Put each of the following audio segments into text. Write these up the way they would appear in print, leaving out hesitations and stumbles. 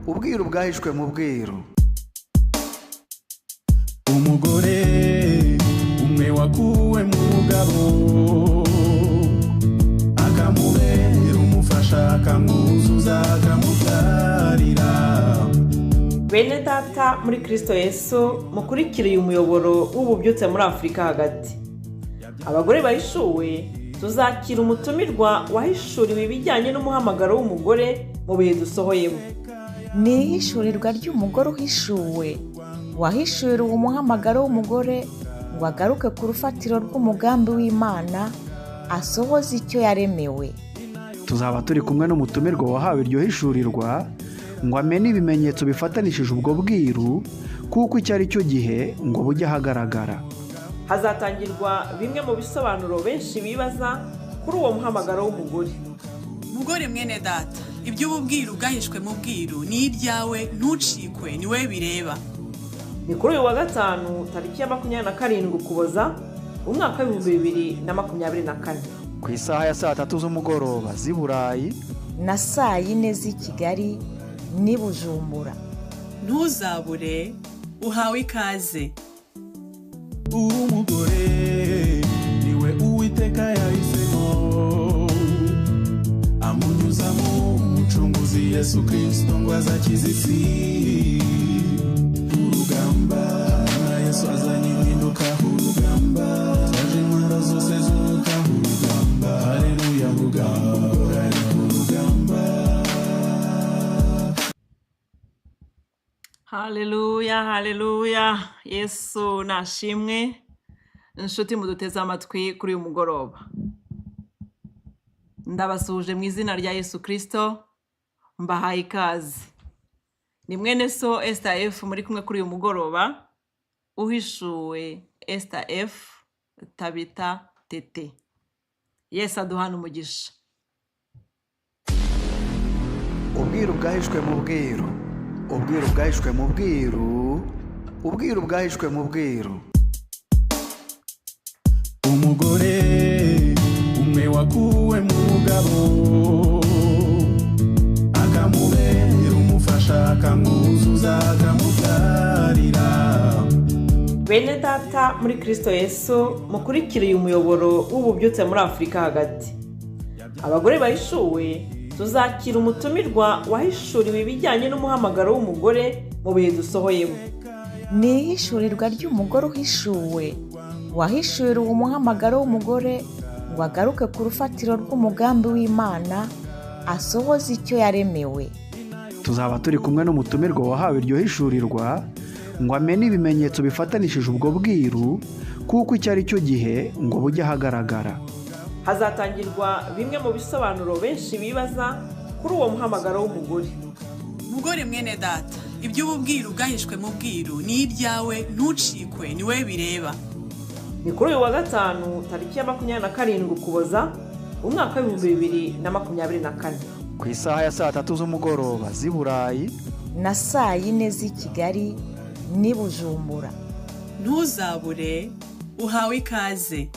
Ubwiru bwahishwe mu bwiru. Umugore umwe wakuwe mu mugabo, akamubera umufasha, akamwuzuza, akamubyarira. Bene data muri Kristo Yesu, mukurikire uyu muyoboro w'ububyutse muri Afurika hagati, abagore bahishuwe, tuzakira umutumirwa wahishuriwe ibijyanye n'umuhamagaro w'umugore mu bihe dusohoyemo. Ni ihishurirwa ry'umugore uhishuwe, wahishuriwe umuhamagaro w'umugore ngo agaruke ku rufatiro rw'umugambi w'Imana, asohoze icyo yaremewe. Tuzaba turi kumwe n'umutumirwa wahawe iryo hishurirwa ngo amenye ibimenyetso bifatanishije ubwo bwiru, kuko icyo ari cyo gihe ngo bujye ahagaragara. Hazatangirwa bimwe mu bisobanuro benshi bibaza kuri uwo muhamagaro w'umugore. Mugore mwene data, iby'ubu bwiru bwahishwe mu bwiru ni ibyawe, ntucikwe, ni wowe bireba. Ni kuri uyu wa gatanu, tariki ya 27 Ukuboza, umwaka w'2024, ku isaha ya saa 3 z'umugoroba z'i Burayi na saa 4 z'i Kigali n'i Bujumbura. Ntuzabure, uhawe ikaze. Umugore niwe Uwiteka yahisemo, amunyuzamo Umucunguzi Yesu Kirisito ngo azakize isi. Urugamba, Yesu azanye impinduka. Urugamba, twaje intwaro zose z'umwuka. Urugamba, haleluya, urugamba, umugore ari ku rugamba. Haleluya, haleluya, Yesu nashimwe. Inshuti muduteze amatwi kuri uyu mugoroba, ndabasuhuje mu izina rya Yesu Kirisito, mbahaye ikaze. Ni mwene so Esther F muri kumwe kuri uyu mugoroba, uhishuwe Esther F Tabita Tete. Yesu aduhana umugisha. Ubwiru bwahishwe mu bwiru, ubwiru bwahishwe mu bwiru, ubwiru bwahishwe mu bwiru. Umugore umwe wakuwe mu mugabo, akamubera umufasha, akamwuzuza, akamubyarira. Bene data muri Kristo Yesu, mukurikire uyu muyoboro w'ububyutse muri Afurika hagati, abagore bahishuwe, tuzakira umutumirwa wahishuriwe ibijyanye n'umuhamagaro w'umugore mu bihe dusohoyemo. Ni ihishurirwa ry'umugore uhishuwe, wahishuriwe umuhamagaro w'umugore ngo agaruke ku rufatiro rw'umugambi w'Imana, asohoze icyo yaremewe. Tuzaba turi kumwe n'umutumirwa wahawe iryo hishurirwa ngo amenye ibimenyetso bifatanishije ubwo bwiru, kuko icyo ari cyo gihe ngo bujye ahagaragara. Hazatangirwa bimwe mu bisobanuro benshi bibaza kuri uwo muhamagaro w'umugore. Mugore mwene data, iby'ubu bwiru bwahishwe mu bwiru ni ibyawe, ntucikwe, ni wowe bireba. Ni kuri uyu wa gatanu, tariki ya 27 Ukuboza, umwaka w'2024, ku isaha ya saa 3 z'umugoroba z'i Burayi na saa 4 z'i Kigali n'i Bujumbura. Ntuzabure, uhawe ikaze.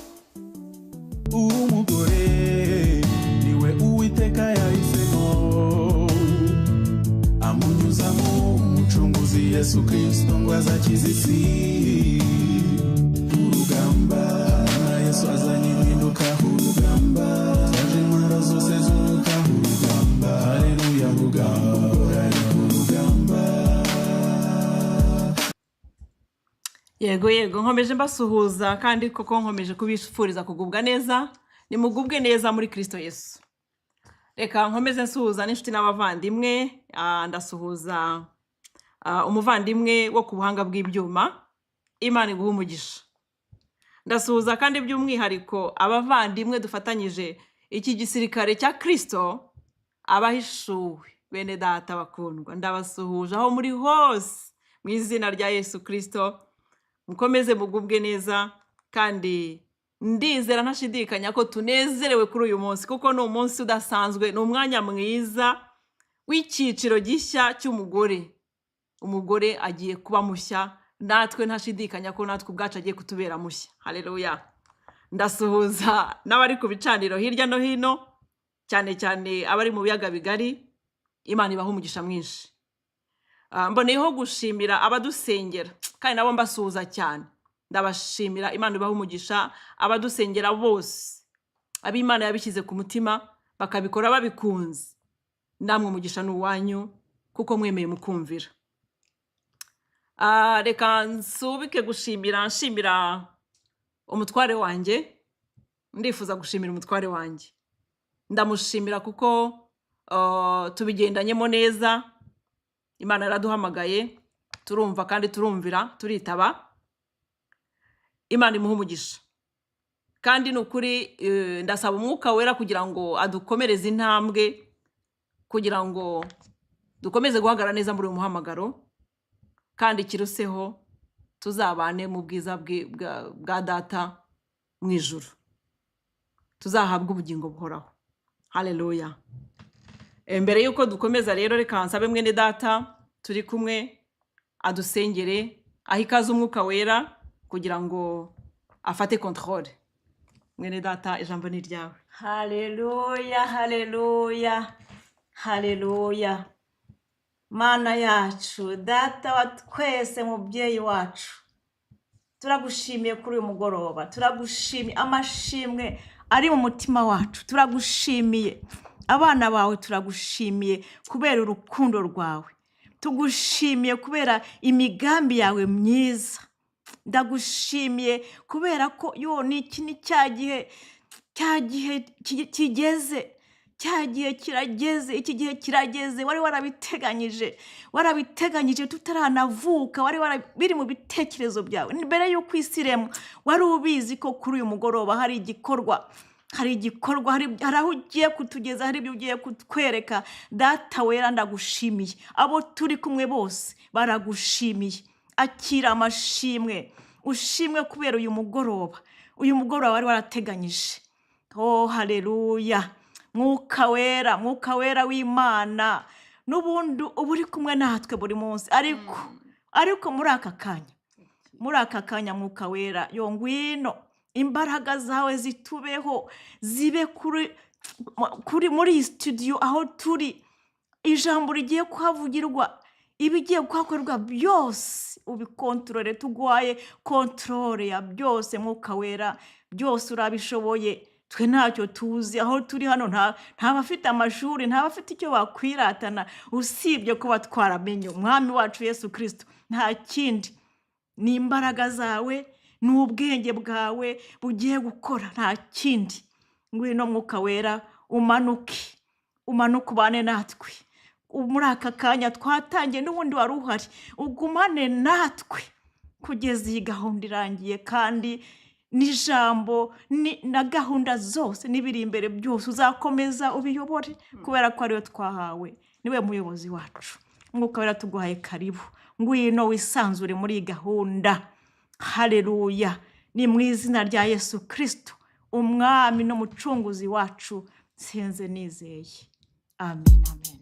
Umugore niwe Uwiteka yahisemo, amunyuzamo Umucunguzi Yesu Kirisito ngo azakize isi. Urugamba, Yesu azanye impinduka. Urugamba, twaje intwaro zose z'umwuka. Urugamba, haleluya, urugamba, umugore ari ku rugamba. Yego yego, nkomeje mbasuhuza kandi koko nkomeje kubifuriza kugubwa neza. Nimugubwe neza muri Kirisito Yesu. Reka nkomeze nsuhuza n'inshuti n'abavandimwe. Ndasuhuza umuvandimwe wo ku buhanga bw'ibyuma, Imana iguha umugisha. Ndasuhuza kandi by'umwihariko abavandimwe dufatanyije iki gisirikare cya Kirisito, abahishuwe, bene data bakundwa, ndabasuhuje aho muri hose mu izina rya Yesu Kirisito. Mukomeze mugubwe neza, kandi ndizera ntashidikanya ko tunezerewe kuri uyu munsi, kuko ni umunsi udasanzwe, ni umwanya mwiza w'icyiciro gishya cy'umugore. Umugore agiye kuba mushya, natwe ntashidikanya ko natwe ubwacu agiye kutubera mushya. Haleluya. Ndasuhuza n'abari ku bicaniro hirya no hino, cyane cyane abari mu biyaga bigari. Imana ibaha umugisha mwinshi. Mboneyeho gushimira abadusengera kandi nabo mbasuhuza cyane. Ndabashimira, Imana ibaha umugisha, abadusengera bose, ab'Imana yabishyize ku mutima bakabikora babikunze. Namwe umugisha ni uwanyu kuko mwemeye mukumvira. Reka nsubike gushimira, nshimira umutware wanjye. Ndifuza gushimira umutware wanjye, ndamushimira kuko tubigendanyemo neza. Imana yaraduhamagaye, turumva kandi turumvira, turitaba. Imana imuha umugisha. Kandi ni ukuri, ndasaba Umwuka Wera kugira ngo adukomereze intambwe, kugira ngo dukomeze guhagarara neza muri uyu muhamagaro, kandi kiruseho tuzabane mu bwiza bwa Data mu ijuru, tuzahabwe ubugingo buhoraho. Haleluya! Mbere y'uko dukomeza rero, reka nsabe mwene Data turi kumwe adusengere, aho ikaze Umwuka Wera kugira ngo afate contrôle. Mwene Data, ijambo ni iryawe. Haleluya, haleluya, haleluya! Mana yacu, Data wa twese, mubyeyi wacu, turagushimiye kuri uyu mugoroba. Turagushimiye, amashimwe ari mu mutima wacu. Turagushimiye, abana bawe turagushimiye kubera urukundo rwawe, tugushimiye kubera imigambi yawe myiza. Ndagushimiye kubera ko yo ni iki, ni cya gihe, cya gihe kigeze, cya gihe kirageze, iki gihe kirageze. Wari warabiteganyije, warabiteganyije tutaranavuka, wari biri mu bitekerezo byawe mbere y'uko isi iremwa. Wari ubizi ko kuri uyu mugoroba hari igikorwa, hari igikorwa, hari aho ugiye kutugeza, hari ibyo ugiye kutwereka. Data wera, ndagushimiye. Abo turi kumwe bose baragushimiye. Akira amashimwe, ushimwe kubera uyu mugoroba, uyu mugoroba wari warateganyije. Oh, haleluya! Mwuka Wera, Mwuka Wera w'Imana, n'ubundi uba uri kumwe natwe buri munsi, ariko muri aka kanya, muri aka kanya, Mwuka Wera, yo ngwino, imbaraga zawe zitubeho, zibe kuri muri iyi studio aho turi, ijambo rigiye kuhavugirwa, ibigiye kuhakorerwa byose ubikontorore. Tuguhaye contrôle ya byose, Mwuka Wera. Byose urabishoboye, twe ntacyo tuzi. Aho turi hano nta bafite amashuri, nta bafite icyo bakwiratana usibye kuba twaramenye Umwami wacu Yesu Kirisito. Nta kindi, ni imbaraga zawe, ni ubwenge bwawe bugiye gukora, nta kindi. Ngwino Mwuka Wera, umanuke, umanuke ubane natwe muri aka kanya twatangiye. N'ubundi wari uhari, ugumane natwe kugeza iyi gahunda irangiye, kandi n'ijambo na gahunda zose n'ibiri imbere byose uzakomeza ubiyobore, kubera ko ariwe twahawe, niwe muyobozi wacu. Mwuka Wera, tuguhaye karibu, ngwino wisanzure muri iyi gahunda. Haleluya! Ni mu izina rya Yesu Kirisito, Umwami n'Umucunguzi wacu, nsenze nizeye. Amen, amen,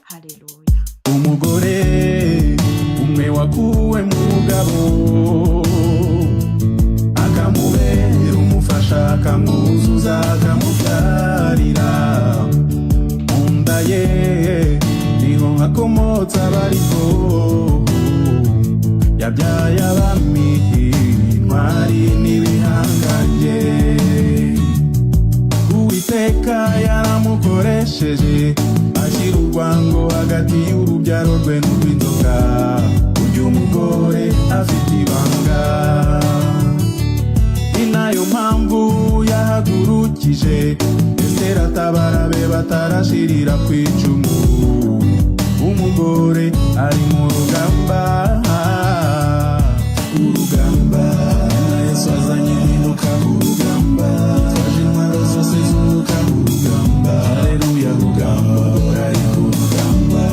haleluya. Umugore umwe wakuwe mu mugabo, akamubera umufasha, akamwuzuza, akamubyarira mu nda ye, niho hakomotse abariko yabyaye abami, intwari n'ibihangange. Uwiteka yaramukoresheje, ashyira urwango hagati y'urubyaro rwe n'urw'inzoka. Burya umugore afite ibanga, ni nayo mpamvu yahagurukije Esiteri, atabara be batarashirira ku icumu. Umugore ari mu rugamba, urugamba na Yesu azanye impinduka, urugamba twaje intwaro zose z'umwuka, urugamba, haleluya, rugamba, umugore ari ku rugamba,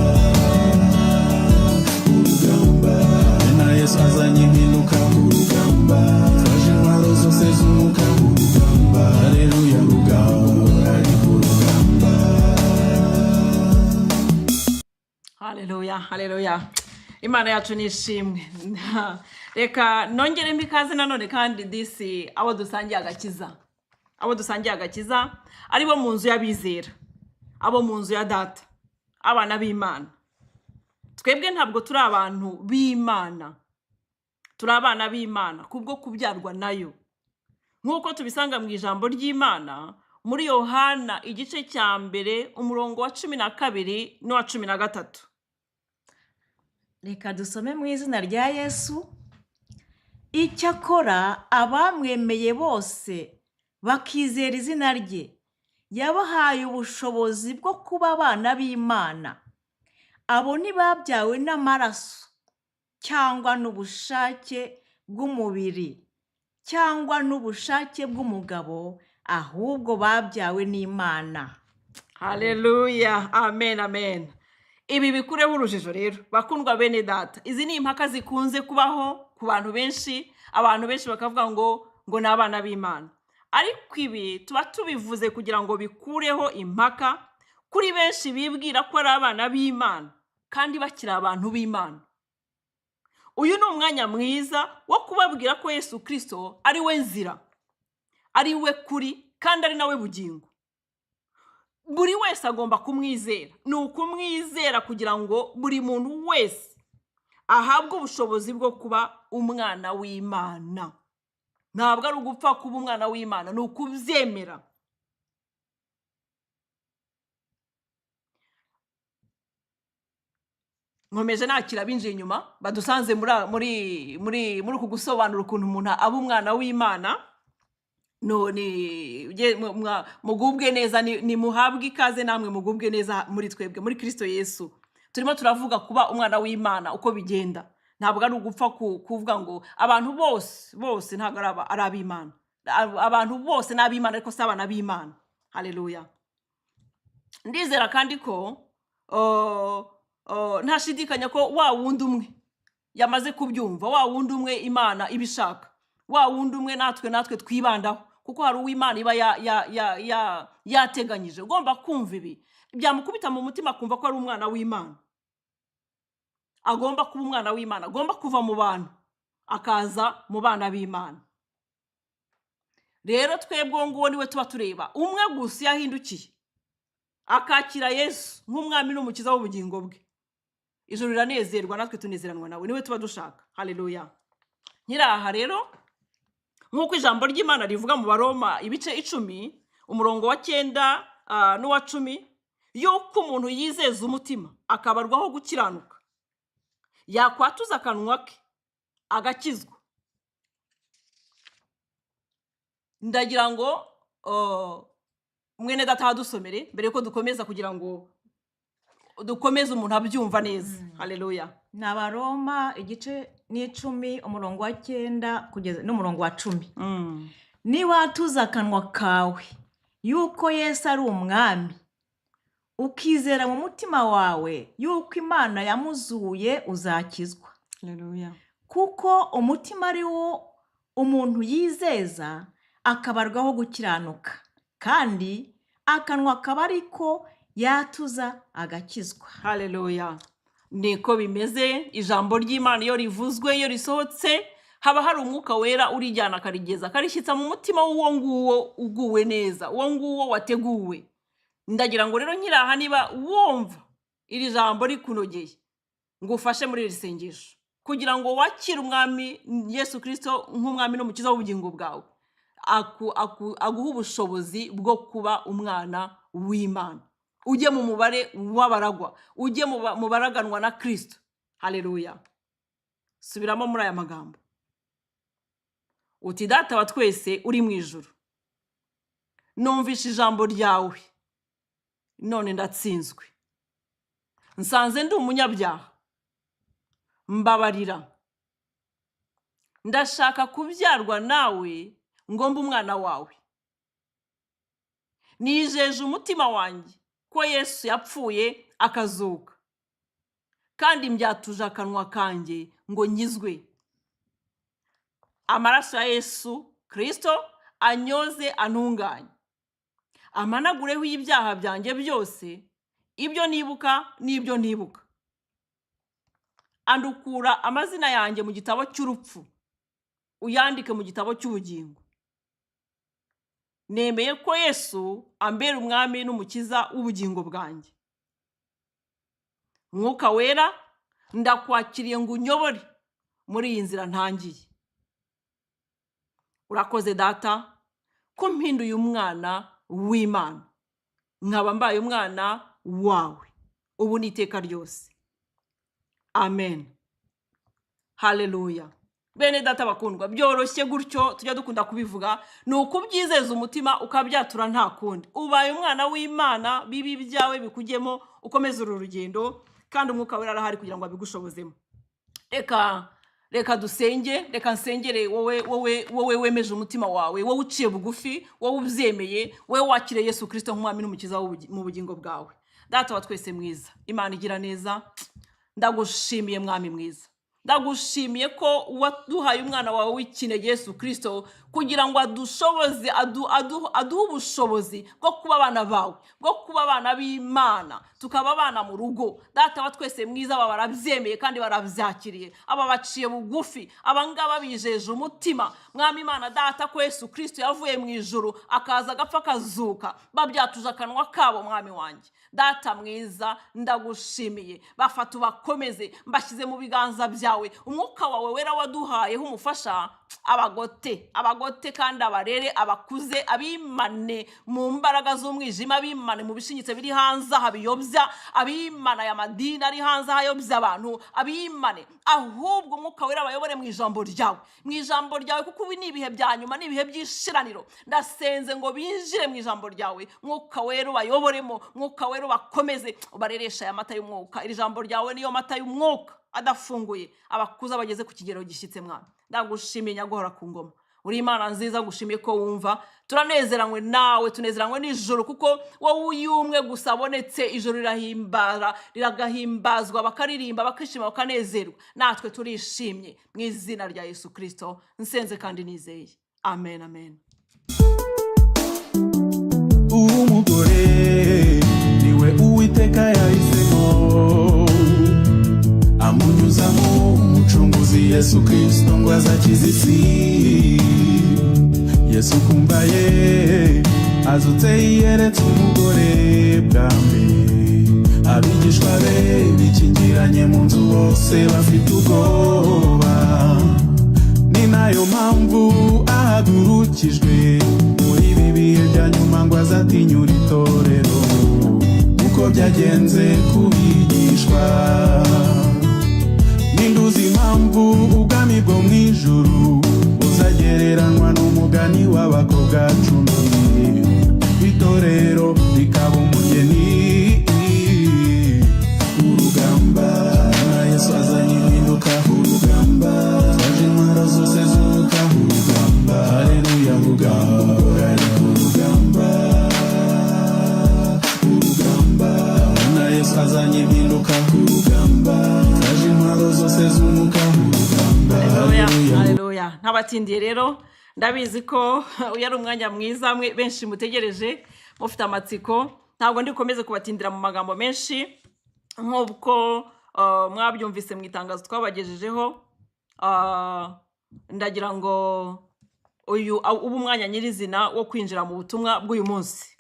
urugamba na Yesu azanye impinduka, urugamba twaje intwaro zose z'umwuka, urugamba, haleluya, rugamba, umugore ari ku rugamba. Haleluya, haleluya! Imana yacu ni ishimwe. Reka nongeremo ikaze nanone kandi disi abo dusangiye agakiza, abo dusangiye agakiza, aribo mu nzu y'abizera, abo mu nzu ya Data, abana b'Imana. Twebwe ntabwo turi abantu b'Imana, turi abana b'Imana kubwo kubyarwa nayo, nk'uko tubisanga mu ijambo ry'Imana muri Yohana igice cya 1 umurongo wa 12 n'uwa 13. Reka dusome mu izina rya Yesu. Icyakora abamwemeye bose bakizera izina rye, yabahaye ubushobozi bwo kuba abana b'Imana. Abo ntibabyawe n'amaraso cyangwa n'ubushake bw'umubiri cyangwa n'ubushake bw'umugabo, ahubwo babyawe n'Imana. Haleluya, amen, amen. Ibi bikureho urujijo rero, bakundwa bene data. Izi ni impaka zikunze kubaho ku bantu benshi, abantu benshi bakavuga ngo ni abana b'Imana. Ariko ibi tuba tubivuze kugira ngo bikureho impaka kuri benshi bibwira ko ari abana b'Imana kandi bakiri abantu b'Imana. Uyu ni umwanya mwiza wo kubabwira ko Yesu Kristo ari we nzira, ari we kuri, kandi ari nawe bugingo. Buri wese agomba kumwizera. Ni ukumwizera kugira ngo buri muntu wese ahabwe ubushobozi bwo kuba umwana w'Imana. Ntabwo ari ugupfa kuba umwana w'Imana, ni ukubyemera. Nkomeje nakira abinjiye inyuma badusanze muri uku gusobanura ukuntu umuntu aba umwana w'Imana. Mugubwe neza, ni muhabwe ikaze namwe mugubwe neza muri twebwe muri Kristo Yesu. Turimo turavuga kuba umwana w'Imana uko bigenda. Ntabwo ari ugupfa kuvuga ngo abantu bose ntabwo ari ab'Imana. Abantu bose ni ab'Imana ariko si abana b'Imana. Haleluya. Ndizera kandi ko ntashidikanya ko wa wundi umwe yamaze kubyumva, wa wundi umwe Imana ibishaka, wa wundi umwe natwe twibandaho, kuko hari uw'Imana iba yateganyije. Ugomba kumva ibi byamukubita mu mutima, akumva ko ari umwana w'Imana, agomba kuba umwana w'Imana, agomba kuva mu bantu akaza mu bana b'Imana. Rero twebwe nguwo niwe tuba tureba, umwe gusa yahindukiye akakira Yesu nk'umwami n'umukiza w'ubugingo bwe, ijuru riranezerwa natwe tunezeranwa nawe, niwe tuba dushaka. Haleluya. Nkiraha rero nk'uko ijambo ry'Imana rivuga mu Baroma ibice 10 umurongo wa 9 n'uwa 10, yuko umuntu yizeza umutima akabarwaho gukiranuka, yakwatuza akanwa ke agakizwa. Ndagira ngo mwene data hadusomere mbere yuko dukomeza, kugira ngo dukomeze umuntu abyumva neza. Haleluya. Ni Abaroma igice 10 umurongo wa 9 kugeza n'umurongo wa 10. Niba watuza akanwa kawe yuko Yesu ari umwami, ukizera mu mutima wawe yuko Imana yamuzuye, uzakizwa. Haleluya. Kuko umutima ari wo umuntu yizeza akabarwaho gukiranuka, kandi akanwa kaba ariko yatuza agakizwa. Haleluya. Niko bimeze. Ijambo ry'Imana iyo rivuzwe, iyo risohotse, haba hari umwuka wera urijyana akarigeza akarishyitsa mu mutima w'uwo nguwo uguwe neza, uwo nguwo wateguwe. Ndagira ngo rero nkiraha, niba wumva iri jambo rikunogeye, ngo ufashe muri iri sengesho kugira ngo wakire umwami Yesu Kristo nk'umwami n'umukiza w'ubugingo bwawe, aguha ubushobozi bwo kuba umwana w'Imana, ujye mu mubare w'abaragwa, ujye mu baraganwa na Kristo. Haleluya. Subiramo muri aya magambo uti: Data wa twese uri mu ijuru, numvishe ijambo ryawe none ndatsinzwe, nsanze ndi umunyabyaha, mbabarira, ndashaka kubyarwa nawe ngo mbe umwana wawe. Nijeje umutima wanjye ko Yesu yapfuye akazuka, kandi mbyatuje akanwa kanjye ngo nkizwe. Amaraso ya Yesu Kristo anyoze antunganye, amanagureho ibyaha byanjye byose, ibyo nibuka n'ibyo ntibuka. Andukura amazina yanjye mu gitabo cy'urupfu, uyandike mu gitabo cy'ubugingo. Nemeye ko Yesu ambera umwami n'umukiza w'ubugingo bwanjye. Mwuka wera Ndakwakiriye ngo unyobore muri iyi nzira ntangiye. Urakoze Data ko mpinduye umwana w'Imana, nkaba mbaye umwana wawe ubu n'iteka ryose. Amen. Haleluya. Bene Data bakundwa, byoroshye gutyo tujya dukunda kubivuga, ni ukubyizeza umutima ukabyatura, nta kundi. Ubaye umwana w'Imana, bibi byawe bikujyemo, ukomeze uru rugendo, kandi Umwuka Wera arahari kugira ngo abigushobozemo. Reka dusenge, reka nsengere wowe, wowe wemeje umutima wawe, wowe uciye bugufi, wowe ubyemeye, wowe wakiriye Yesu Kirisito nk'Umwami n'Umukiza mu bugingo bwawe. Data wa twese mwiza, Imana igira neza, ndagushimiye Mwami mwiza, ndagushimiye ko waduhaye umwana wawe w'ikinege Yesu Kirisito kugira ngo adushoboze, aduhe ubushobozi bwo kuba abana bawe, bwo kuba abana b'Imana, tukaba abana mu rugo. Data wa twese mwiza, aba barabyemeye kandi barabyakiriye, aba baciye bugufi, aba ngaba bijeje umutima, Mwami Imana Data, ko Yesu Kirisito yavuye mu ijuru akaza agapfa akazuka, babyatuje akanwa kabo. Mwami wanjye, Data mwiza, ndagushimiye. Bafata ubakomeze, mbashyize mu biganza byawe. Umwuka wawe Wera waduhayeho umufasha abagote, abagote kandi abarere, abakuze, abimane mu mbaraga z'umwijima, abimane mu bishinyitse biri hanze aha biyobya, abimane aya madini ari hanze aha ayobya abantu, abimane. Ahubwo Umwuka Wera abayobore mu ijambo ryawe, mu ijambo ryawe, kuko ubu ni ibihe bya nyuma, ni ibihe by'ishiraniro. Ndasenze ngo binjire mu ijambo ryawe, Mwuka Wera ubayoboremo, Mwuka Wera ubakomeze, ubarereshe aya mata y'umwuka. Iri jambo ryawe niyo mata y'umwuka adafunguye, abakuza bageze ku kigero gishyitse. Mwana, ndagushimiye nyaguhora ku ngoma, uri Imana nziza. Gushimiye ko wumva. Turanezeranywe nawe, tunezeranywe n'ijoro, kuko wowe uyu umwe gusa abonetse, ijoro rirahimbara, riragahimbazwa, bakaririmba, bakishima, bakanezerwa. Natwe turishimye mu izina rya Yesu Kirisito nsenze kandi nizeye. Amen, amen. Umugore niwe Uwiteka yahisemo, amunyuzamo Umucunguzi Yesu Kirisito ngo azakize isi. Yesu kumva ye azutse, yiyeretse umugore bwa mbere. Abigishwa be bikingiranye mu nzu, bose bafite ubwoba. Ni nayo mpamvu ahagurukijwe muri ibi bihe bya nyuma ngo azatinyura itorero uko byagenze ku bigishwa. Ninduzi impamvu ubwami bwo mu ijuru buzagereranywa n'umugani w'abakobwa 10, itorero rikaba umugeni. Urugamba, Yesu azanye impinduka. Urugamba, twaje intwaro zose z'umwuka. Urugamba, haleluya. Urugamba, urugamba, urugamba na Yesu azanye impinduka. Urugamba, twaje intwaro zose z'umwuka. Urugamba, Haleluya, haleluya. haleluya. Ntabatindiye rero, ndabizi ko uyu ari umwanya mwiza mwe benshi mutegereje mufite amatsiko. Ntabwo ndi bukomeze kubatindira mu magambo menshi. Nk'uko mwabyumvise mu itangazo twabagejejeho, ndagira ngo uyu ube umwanya nyirizina wo kwinjira mu butumwa bw'uyu munsi.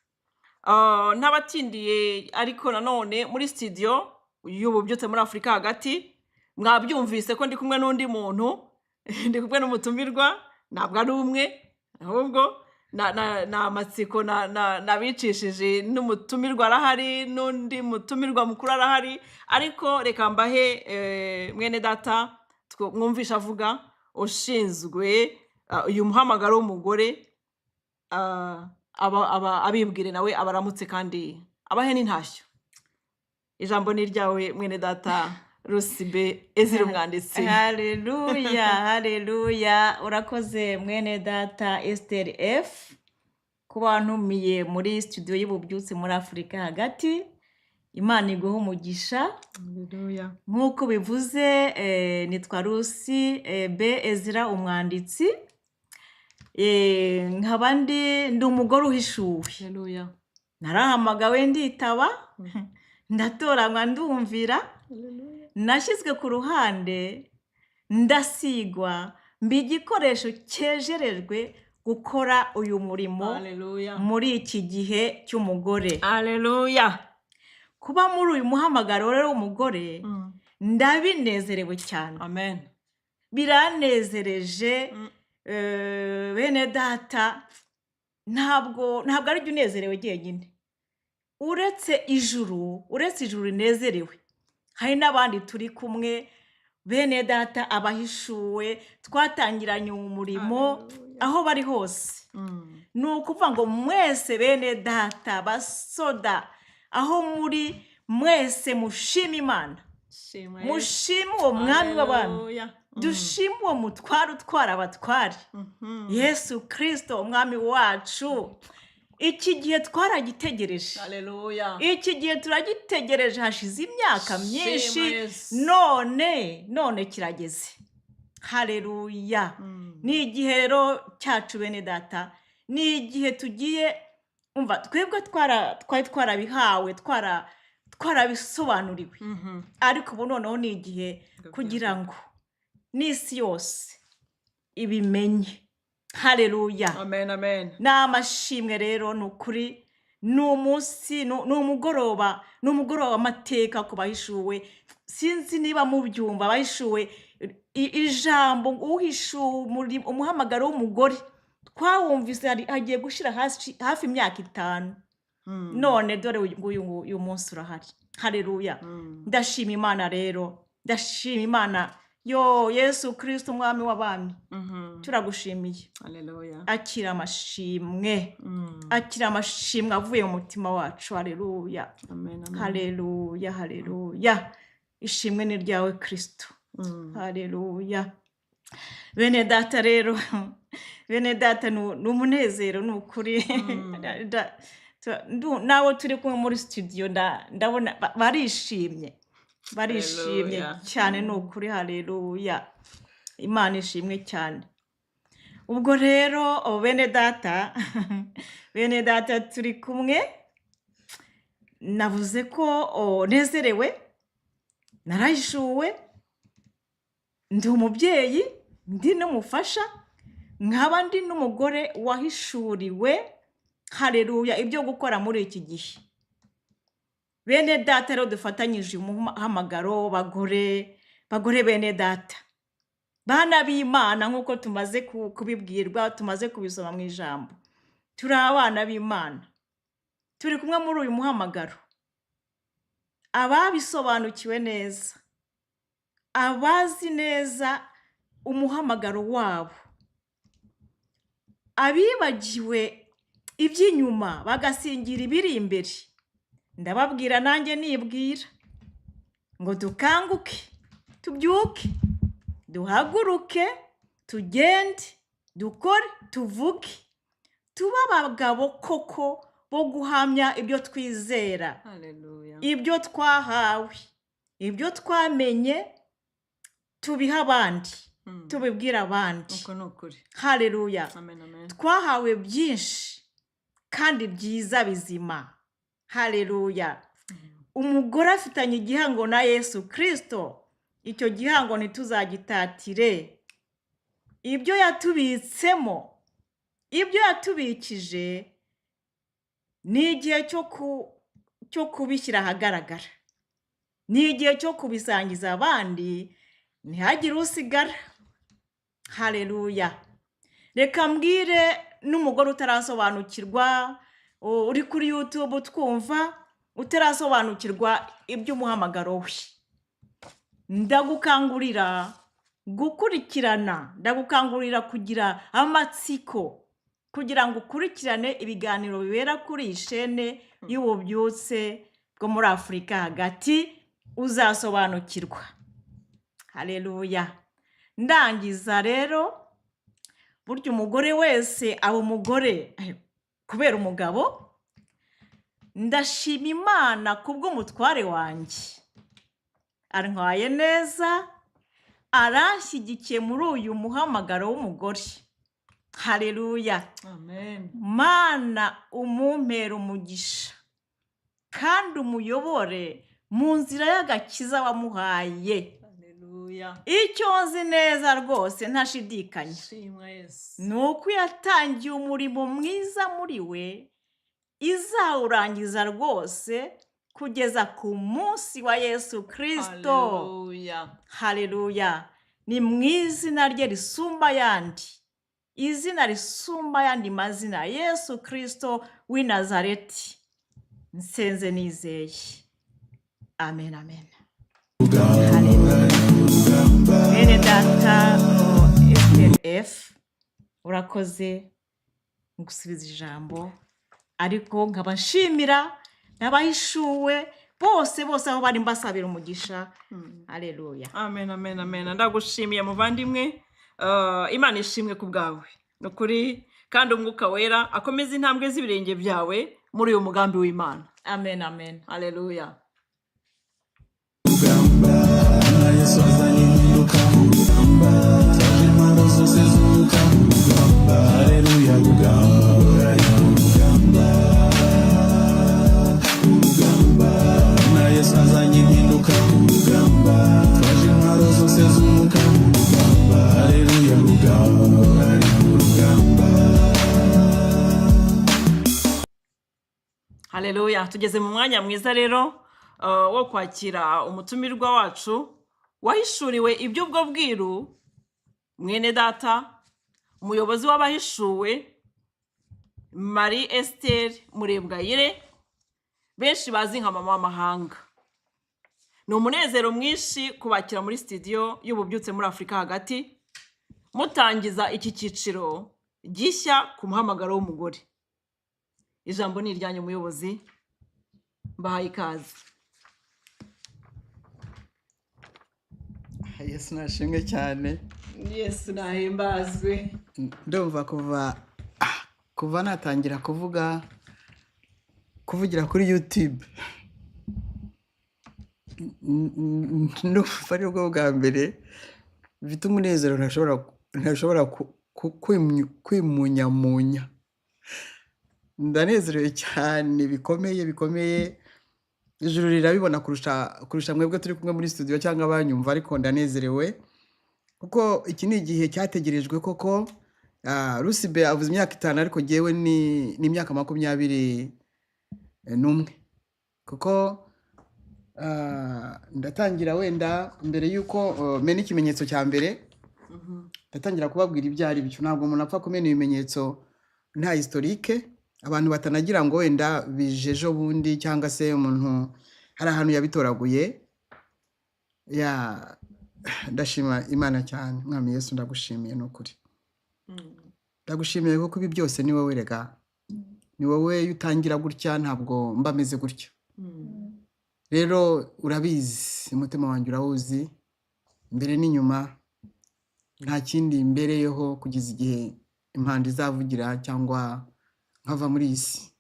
Ntabatindiye ariko nanone, muri studio y'Ububyutse muri Afurika hagati, mwabyumvise ko ndi kumwe n'undi muntu, ndi kumwe n'umutumirwa. Ntabwo ari umwe, ahubwo na amatsiko nabicishije, n'umutumirwa arahari, n'undi mutumirwa mukuru arahari. Ariko reka mbahe mwene data mwumvisha avuga, ushinzwe uyu muhamagaro w'umugore, aba abibwire nawe, abaramutse kandi abahe n'intashyo. Ijambo ni iryawe, mwene data Rusibe Ezira umwanditsi. Haleluya, haleluya. Urakoze mwene data Esther F kuba wantumiye muri studio y'Ububyutse muri Afurika hagati. Imana iguhe umugisha. Haleluya. Nk'uko bivuze, nitwa Rusi B Ezira umwanditsi. Nkaba ndi umugore uhishuwe. Haleluya. Narahamagawe nditaba, ndatoranywa ndumvira, nashyizwe ku ruhande, ndasigwa, mba igikoresho cyejerejwe gukora uyu murimo Haleluya. muri iki gihe cy'umugore. Haleluya. Kuba muri uyu muhamagaro rero w'umugore, Ndabinezerewe cyane. Amen. Biranezereje. Bene data, ntabwo ari byo unezerewe jyenyine. Uretse ijuru rinezerewe, hari n'abandi turi kumwe, bene data abahishuwe twatangiranye umurimo. Hallelujah. Aho bari hose, ni ukuvuga ngo mwese, bene data, basoda, aho muri mwese mushima Imana. Shima Yesu. Mushime uwo Mwami w'abami. Hallelujah. Dushime uwo mutware utwara abatware, Yesu Kirisito Umwami wacu. Iki gihe twaragitegereje. Hallelujah. Iki gihe turagitegereje, hashize imyaka myinshi. Shima Yesu. None kirageze. Hareruya! Ni igihe rero cyacu, bene data, ni igihe tugiye. Umva, twebwe twari twarabihawe, twarabisobanuriwe, ariko ubu noneho ni igihe kugira ngo n'isi yose ibimenye. Hareruya! Amen, amen. Ni amashimwe rero, ni ukuri, ni umunsi, ni umugoroba w'amateka ku bahishuwe. Sinzi niba mubyumva, abahishuwe, ijambo uhishuwe umuhamagaro w'umugore twawumvise hagiye gushyira hafi imyaka 5. None dore uyu nguyu, uyu munsi urahari. Hareruya! Ndashima Imana rero, ndashima Imana yo Yesu Kirisito Umwami w'abami. Turagushimiye. Hallelujah. Akira amashimwe, akira amashimwe avuye mu mutima wacu. Hareruya! Amen, amen. Hareruya, hareruya! Ishimwe ni ryawe, Kirisito. Hareruya! Bene data rero, bene data, ni umunezero, ni ukuri. N'abo turi kumwe muri studio ndabona barishimye, barishimye Hallelujah. cyane, ni ukuri. Hareruya! Imana ishimwe cyane. Ubwo rero, abo bene data, bene data turi kumwe, navuze ko nezerewe, narahishuwe, ndi umubyeyi, ndi n'umufasha, nkaba ndi n'umugore wahishuriwe, hareruya, ibyo gukora muri iki gihe. Bene data rero dufatanyije umuhamagaro, bagore, bagore bene data, bana b'Imana, nk'uko tumaze kubibwirwa, tumaze kubisoma mu ijambo, turi abana b'Imana, turi kumwe muri uyu muhamagaro. Ababisobanukiwe neza, abazi neza umuhamagaro wabo, abibagiwe iby'inyuma bagasingira ibiri imbere, ndababwira nanjye nibwira ngo dukanguke, tubyuke, duhaguruke, tugende, dukore, tuvuge, tube abagabo koko bo guhamya ibyo twizera, Hallelujah. ibyo twahawe, ibyo twamenye, tubihe abandi, tubibwire abandi. Uko ni ukuri. Hareruya! Amen, amen. Twahawe byinshi kandi byiza bizima. Hareruya! Umugore afitanye igihango na Yesu Kirisito. Icyo gihango ntituzagitatire. Ibyo yatubitsemo, ibyo yatubikije, ni igihe cyo kubishyira ahagaragara, ni igihe cyo kubisangiza abandi, ntihagire usigara. Hareruya! Reka mbwire n'umugore utarasobanukirwa, uri kuri YouTube twumva, utarasobanukirwa iby'umuhamagaro we, ndagukangurira gukurikirana, ndagukangurira kugira amatsiko kugira ngo ukurikirane ibiganiro bibera kuri iyi shene y'ububyutse bwo muri Afurika hagati, uzasobanukirwa. Hareruya! Ndangiza rero, burya umugore wese aba umugore kubera umugabo. Ndashima Imana kubw'umutware wanjye, antwaye neza, aranshyigikiye muri uyu muhamagaro w'umugore. Hareruya! Amen. Mana, umumpera umugisha kandi umuyobore mu nzira y'agakiza wamuhaye. Hallelujah. Icyo nzi neza rwose ntashidikanya Shimwa Yesu. ni uko yatangiye umurimo mwiza muri we, izawurangiza rwose. Kugeza ku munsi wa Yesu Kirisito. Haleluya. Haleluya. Ni mu izina rye risumba ayandi, izina risumba ayandi mazina, Yesu Kirisito w'i Nazareti, nsenze nizeye. Amen, amen. Haleluya. Bene data FF, urakoze mu gusubiza ijambo, ariko nkaba nshimira n'abahishuwe bose bose aho bari, mbasabira umugisha. Haleluya. Amen, amen, amen. Ndagushimiye, muvandimwe. Imana ishimwe ku bwawe, ni ukuri, kandi Umwuka Wera akomeza intambwe z'ibirenge byawe muri uyu mugambi w'Imana. Amen, amen. Haleluya. Na Yesu azanye impinduka urugamba, twaje intwaro zose z'umwuka urugamba, haleluya, rugamba urugamba urugamba. Na Yesu azanye impinduka urugamba, twaje intwaro zose z'umwuka urugamba, haleluya, rugamba urugamba. Haleluya. Tugeze mu mwanya mwiza rero wo kwakira umutumirwa wacu wahishuriwe iby'ubwo bwiru, mwene data, umuyobozi w'abahishuwe, Marie Esther Murebwayire, benshi bazi nka Mama w'Amahanga. Ni umunezero mwinshi kubakira muri studio y'Ububyutse muri Afurika hagati, mutangiza iki cyiciro gishya ku muhamagaro w'umugore. Ijambo ni iryanyu, umuyobozi, mbahaye ikaze. Yesu nashimwe cyane. Yesu nahimbazwe. Ndumva kuva natangira kuvugira kuri YouTube, ndumva ari bwo bwa mbere mfite umunezero ntashobora kwimunyamunya. Ndanezerewe cyane bikomeye bikomeye. Ijuru rirabibona kurusha mwebwe turi kumwe muri studio cyangwa abanyumva, ariko ndanezerewe kuko iki ni igihe cyategerejwe koko. Rusibe avuze imyaka 5, ariko jyewe ni imyaka 21, kuko ndatangira wenda mbere y'uko mena ikimenyetso cya mbere, ndatangira kubabwira ibyo ari byo. Ntabwo umuntu apfa kumena ibimenyetso nta historique, abantu batanagira ngo wenda bije ejo bundi cyangwa se umuntu hari ahantu yabitoraguye. Ya, ndashima Imana cyane. Mwami Yesu, ndagushimiye, ni ukuri ndagushimiye, kuko ibi byose ni wowe. Rega ni wowe, iyo utangira gutya ntabwo mba meze gutya. Rero urabizi, umutima wanjye urawuzi mbere n'inyuma. Nta kindi mbereyeho kugeza igihe impanda izavugira cyangwa nkava muri iyi si.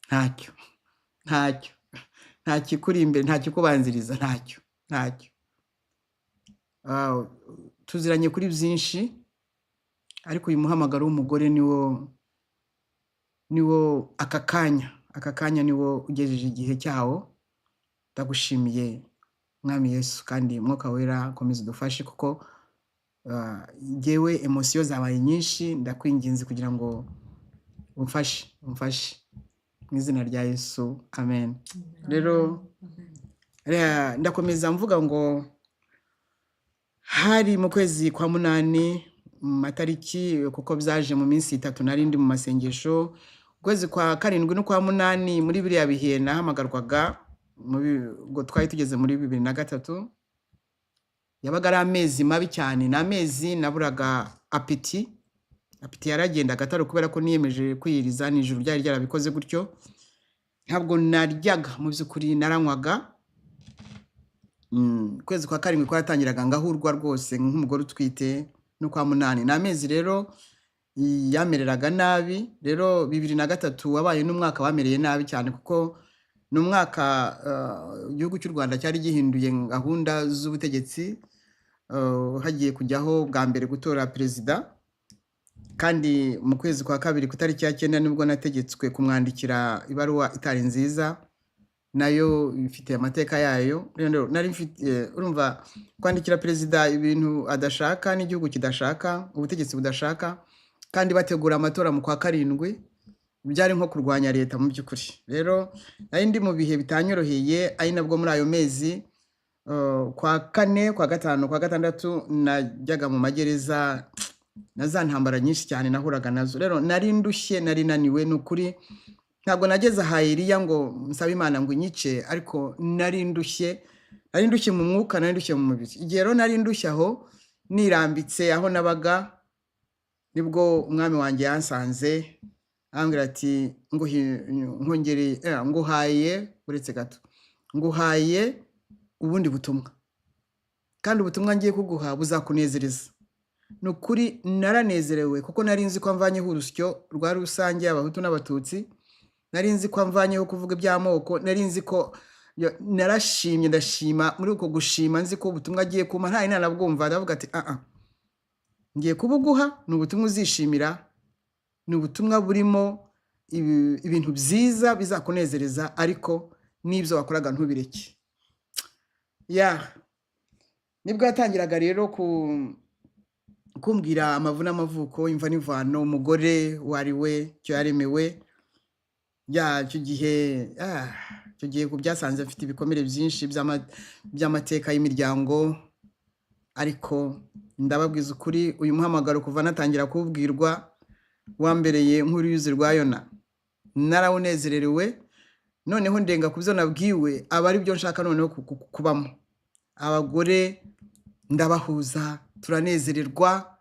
Ntacyo, ntacyo, nta kikuri imbere, nta kikubanziriza, ntacyo, ntacyo. Tuziranye kuri byinshi, ariko uyu muhamagaro w'umugore niwo aka kanya niwo ugejeje igihe cyawo. Ndagushimiye, Mwami Yesu, kandi Mwuka Wera komeza udufashe, kuko jyewe émotions zabaye nyinshi. Ndakwinginze kugira ngo umfashe, umfashe mu izina rya Yesu, amen. Rero ndakomeza mvuga ngo hari mu kwezi kwa munani, mu matariki, kuko byaje mu minsi 3 nari ndi mu masengesho, ukwezi kwa karindwi n'ukwa munani. Muri biriya bihe nahamagarwaga, ubwo twari tugeze muri 2003, yabaga ari amezi mabi cyane. Ni amezi naburaga appétit, appétit yaragendaga, atari ukubera ko niyemeje kwiyiriza, ni ijuru ryari ryarabikoze gutyo. Ntabwo naryaga mu by'ukuri, naranywaga. Ukwezi kwa karindwi kwaratangiraga ngahurwa rwose nk'umugore utwite, n'ukwa munani. Ni amezi rero yamereraga nabi. Rero 2003 wabaye n'umwaka wamereye nabi cyane, kuko ni umwaka igihugu cy'u Rwanda cyari gihinduye gahunda z'ubutegetsi, hagiye kujyaho bwa mbere gutora perezida. Kandi mu kwezi kwa kabiri ku itariki ya 9 nibwo nategetswe kumwandikira ibaruwa itari nziza, nayo ifite amateka yayo. Rero nari mfite, urumva, kwandikira perezida ibintu adashaka n'igihugu kidashaka, ubutegetsi budashaka, kandi bategura amatora mu kwa karindwi. Byari nko kurwanya leta mu by'ukuri. Rero nari ndi mu bihe bitanyoroheye, ari nabwo muri ayo mezi kwa kane, kwa gatanu, kwa gatandatu najyaga mu magereza na za ntambara nyinshi cyane nahuraga nazo. Rero nari ndushye, nari naniwe, ni ukuri ntabwo nageze aha Eliya ngo nsabe Imana ngo inyice, ariko nari ndushye, nari ndushye mu mwuka, nari ndushye mu mubiri. Igihe rero nari ndushye aho nirambitse aho nabaga, nibwo umwami wanjye yansanze arambwira ati nkongereye, nguhaye, uretse gato, nguhaye ubundi butumwa, kandi ubutumwa ngiye kuguha buzakunezereza. Ni ukuri naranezerewe, kuko nari nzi ko mvanyeho urusyo rwa rusange Abahutu n'Abatutsi, nari nzi ko mvanyeho kuvuga iby'amoko, nari nzi ko narashimye, ndashima. Muri uko gushima nzi ko ubutumwa agiye kumpa ntari nanabwumva, ndavuga ati ah, ngiye kubuguha, ni ubutumwa uzishimira, ni ubutumwa burimo ibintu byiza bizakunezereza, ariko n'ibyo wakoraga ntubireke. Ya nibwo yatangiraga rero kumbwira amavu n'amavuko, imva n'imvano, umugore uwo ari we, icyo yaremewe. Ya icyo gihe, icyo gihe ku byasanze mfite ibikomere byinshi by'amateka y'imiryango, ariko ndababwiza ukuri, uyu muhamagaro kuva natangira kuwubwirwa wambereye nk'uruyuzi rwa Yona, narawunezererewe. Noneho ndenga ku byo nabwiwe, aba ari byo nshaka noneho kubamo. Abagore ndabahuza, turanezererwa,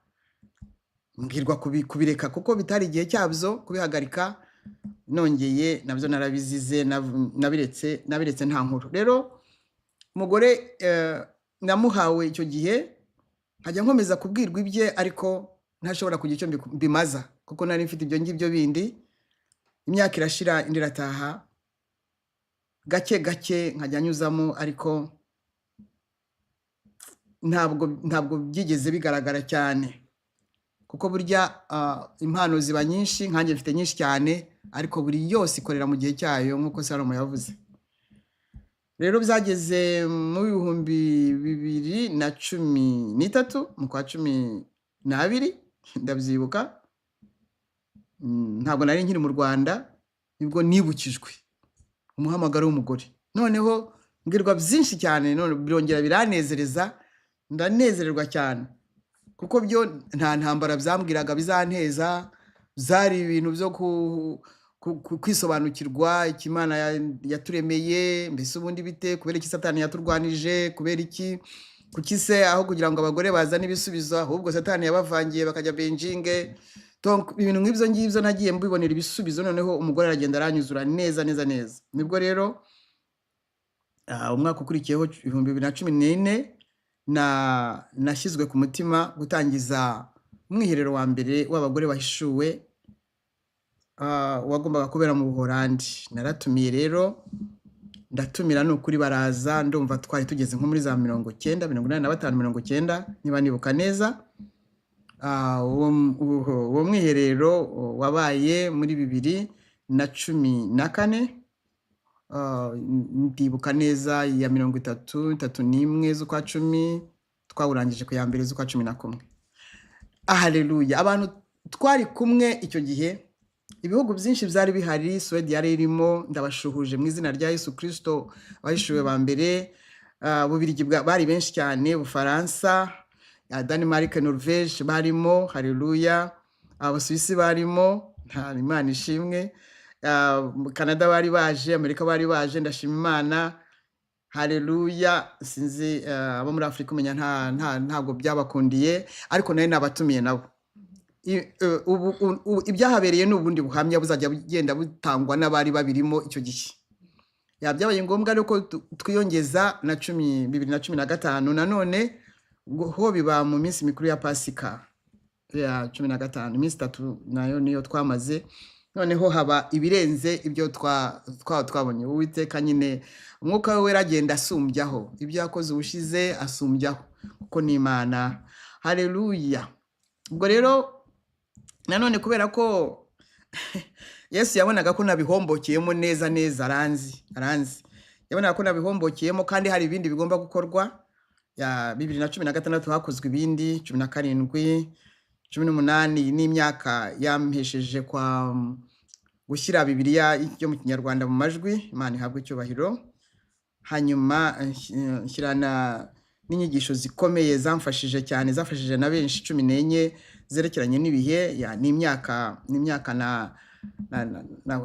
mbwirwa kubireka kuko bitari igihe cyabyo kubihagarika. Nongeye nabyo narabizize, nabiretse nta nkuru. Rero umugore namuhawe icyo gihe, nkajya nkomeza kubwirwa ibye, ariko ntashobora kugira icyo mbimaza, kuko nari mfite ibyo ngibyo bindi. Imyaka irashira, indi irataha, gake gake nkajya nyuzamo, ariko ntabwo byigeze bigaragara cyane, kuko burya impano ziba nyinshi, nkanjye mfite nyinshi cyane, ariko buri yose ikorera mu gihe cyayo nk'uko Salomo yavuze. Rero byageze mu 2013 mu kwa 12, ndabyibuka, ntabwo nari nkiri mu Rwanda, nibwo nibukijwe umuhamagaro w'umugore. Noneho mbwirwa byinshi cyane, none birongera biranezereza, ndanezererwa cyane, kuko byo nta ntambara byambwiraga bizanteza, byari ibintu byo kwisobanukirwa icyo Imana yaturemeye, mbese ubundi bite, kubera iki Satani yaturwanije, kubera iki, kuki se aho kugira ngo abagore bazane ibisubizo ahubwo Satani yabavangiye bakajya Benjinge. Donc ibintu nk'ibyo ngibyo nagiye mbibonera ibisubizo. Noneho umugore aragenda aranyuzura neza neza neza. Nibwo rero umwaka ukurikiyeho 2014 nashyizwe ku mutima gutangiza umwiherero wa mbere w'abagore bahishuwe, wagombaga kubera mu Buholandi. Naratumiye rero, ndatumira, ni ukuri baraza. Ndumva twari tugeze nko muri za 90, 85, 90 niba nibuka neza. Uwo mwiherero wabaye muri 2014. Ndibuka neza ya 30, 31 z'ukwa 10, twawurangije ku ya 1 z'ukwa 11. Haleluya! Abantu twari kumwe icyo gihe, ibihugu byinshi byari bihari, Suwedi yari irimo, ndabashuhuje mu izina rya Yesu Kristo, abahishuwe ba mbere. Bubirigi bari benshi cyane, Bufaransa, Denmark, Norvège barimo, haleluya. Abasuwisi barimo, nta Imana ishimwe. Canada bari baje, Amerika bari baje, ndashima Imana, haleluya. Sinzi abo muri Afurika, umenya ntabwo byabakundiye, ariko nari nabatumiye nabo. Ibyahabereye ni ubundi buhamya buzajya bugenda butangwa n'abari babirimo icyo gihe. Ya, byabaye ngombwa rero ko twiyongeza na 2015 nanone, ho biba mu minsi mikuru ya Pasika ya 15, iminsi 3 nayo niyo twamaze. Noneho haba ibirenze ibyo twabonye. Uwiteka nyine umwuka we wera agenda asumbyaho ibyo yakoze ubushize, asumbyaho kuko ni Imana, haleluya. Ubwo rero nanone kubera ko Yesu yabonaga ko nabihombokeyemo neza neza, aranzi, aranzi, yabonaga ko nabihombokeyemo kandi hari ibindi bigomba gukorwa. Ya 2016 hakozwe ibindi, 17, 18 n'imyaka yampesheje kwa Gushyira Bibiliya yo mu Kinyarwanda mu majwi, Imana ihabwe icyubahiro. Hanyuma nshyira n'inyigisho zikomeye zamfashije cyane, zafashije na benshi, 14 zerekeranye n'ibihe. Ya, ni imyaka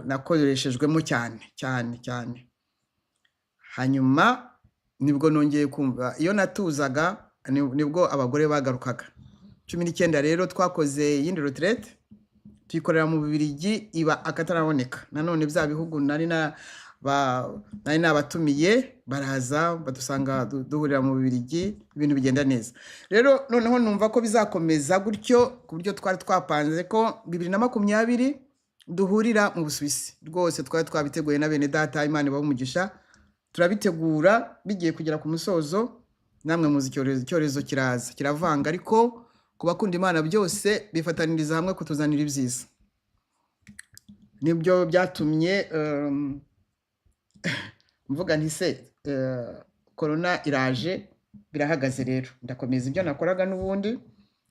nakoreshejwemo cyane cyane cyane. Hanyuma nibwo nongeye kumva iyo natuzaga, nibwo abagore bagarukaga 19. Rero twakoze iyindi retraite, tuyikorera mu Bubiligi, iba akataraboneka. Nanone bya bihugu nari nabatumiye baraza badusanga, duhurira mu Bubiligi, ibintu bigenda neza. Rero noneho numva ko bizakomeza gutyo, ku buryo twari twapanze ko 2020 duhurira mu Busuwisi. Rwose twari twabiteguye na bene data, Imana ibahe umugisha, turabitegura bigiye kugera ku musozo. Namwe muzi icyorezo kiraza kiravanga, ariko ku bakunda Imana byose bifataniriza hamwe kutuzanira ibyiza. Nibyo byatumye mvuga nti se korona iraje, birahagaze, rero ndakomeza ibyo nakoraga n'ubundi.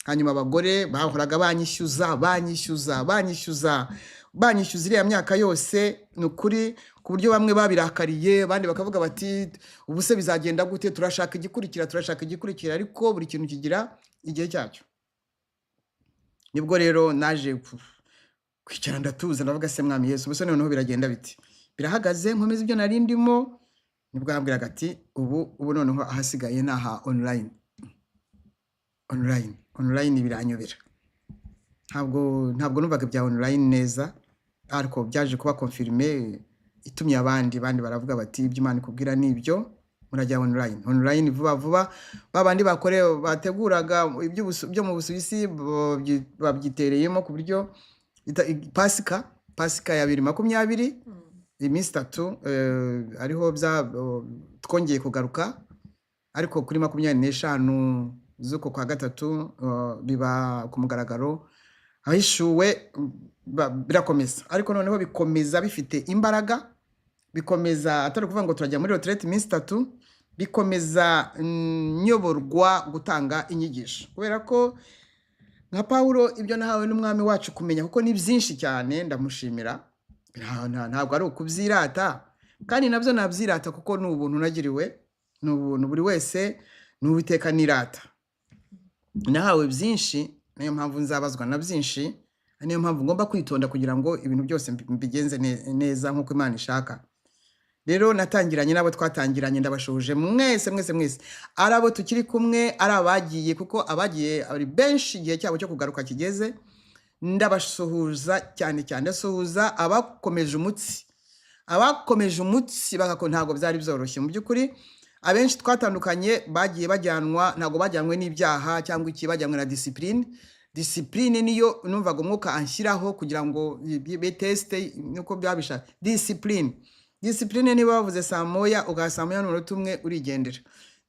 Hanyuma abagore bahoraga banyishyuza, banyishyuza, banyishyuza, banyishyuza iriya myaka yose, ni ukuri, ku buryo bamwe babirakariye, abandi bakavuga bati: "Ubu se bizagenda gute? Turashaka igikurikira, turashaka igikurikira." Ariko buri kintu kigira igihe cyacyo. Nibwo rero naje kwicara, ndatuza, ndavuga: "Se Mwami Yesu, ubu se noneho biragenda biti? Birahagaze, nkomeza ibyo nari ndimo." Nibwo yambwiraga ati: Ubu noneho ahasigaye ni aha online, online, online." Biranyobera, ntabwo numvaga ibya online neza, ariko byaje kuba confirmé itumye abandi bandi baravuga bati: "Ibyo Imana ikubwira ni ibyo, murajya online, online vuba vuba." Ba bandi bakorewe bateguraga byo mu Busuwisi babyitereyemo, ku buryo Pasika ya 2020, iminsi 3 ariho twongeye kugaruka. Ariko kuri 25 z'uko kwa gatatu biba ku mugaragaro, ahishuwe birakomeza. Ariko noneho bikomeza bifite imbaraga, bikomeza atari ukuvuga ngo turajya muri retraite iminsi 3, bikomeza nyoborwa gutanga inyigisho, kubera ko nka Pawulo ibyo nahawe n'Umwami wacu kumenya, kuko ni byinshi cyane, ndamushimira. Ntabwo ari ukubyirata, kandi nabyo nabyirata kuko ni ubuntu nagiriwe, ni ubuntu buri wese, ni Uwiteka nirata. Nahawe byinshi, niyo mpamvu nzabazwa na byinshi, niyo mpamvu ngomba kwitonda kugira ngo ibintu byose mbigenze neza nk'uko Imana ishaka. Rero natangiranye n'abo twatangiranye, ndabashuhuje mwese mwese mwese, ari abo tukiri kumwe, ari abagiye, kuko abagiye ari benshi, igihe cyabo cyo kugaruka kigeze. Ndabasuhuza cyane cyane, ndasuhuza abakomeje umutsi, abakomeje umutsi ntabwo byari byoroshye mu by'ukuri. Abenshi twatandukanye bagiye bajyanwa, ntabwo bajyanywe n'ibyaha cyangwa iki, bajyanywe na discipline. Discipline niyo numvaga Umwuka anshyiraho kugira ngo be test nuko byabisha. Discipline, discipline, niba bavuze saa 1, ugaha saa 1 n'umunota 1, urigendera.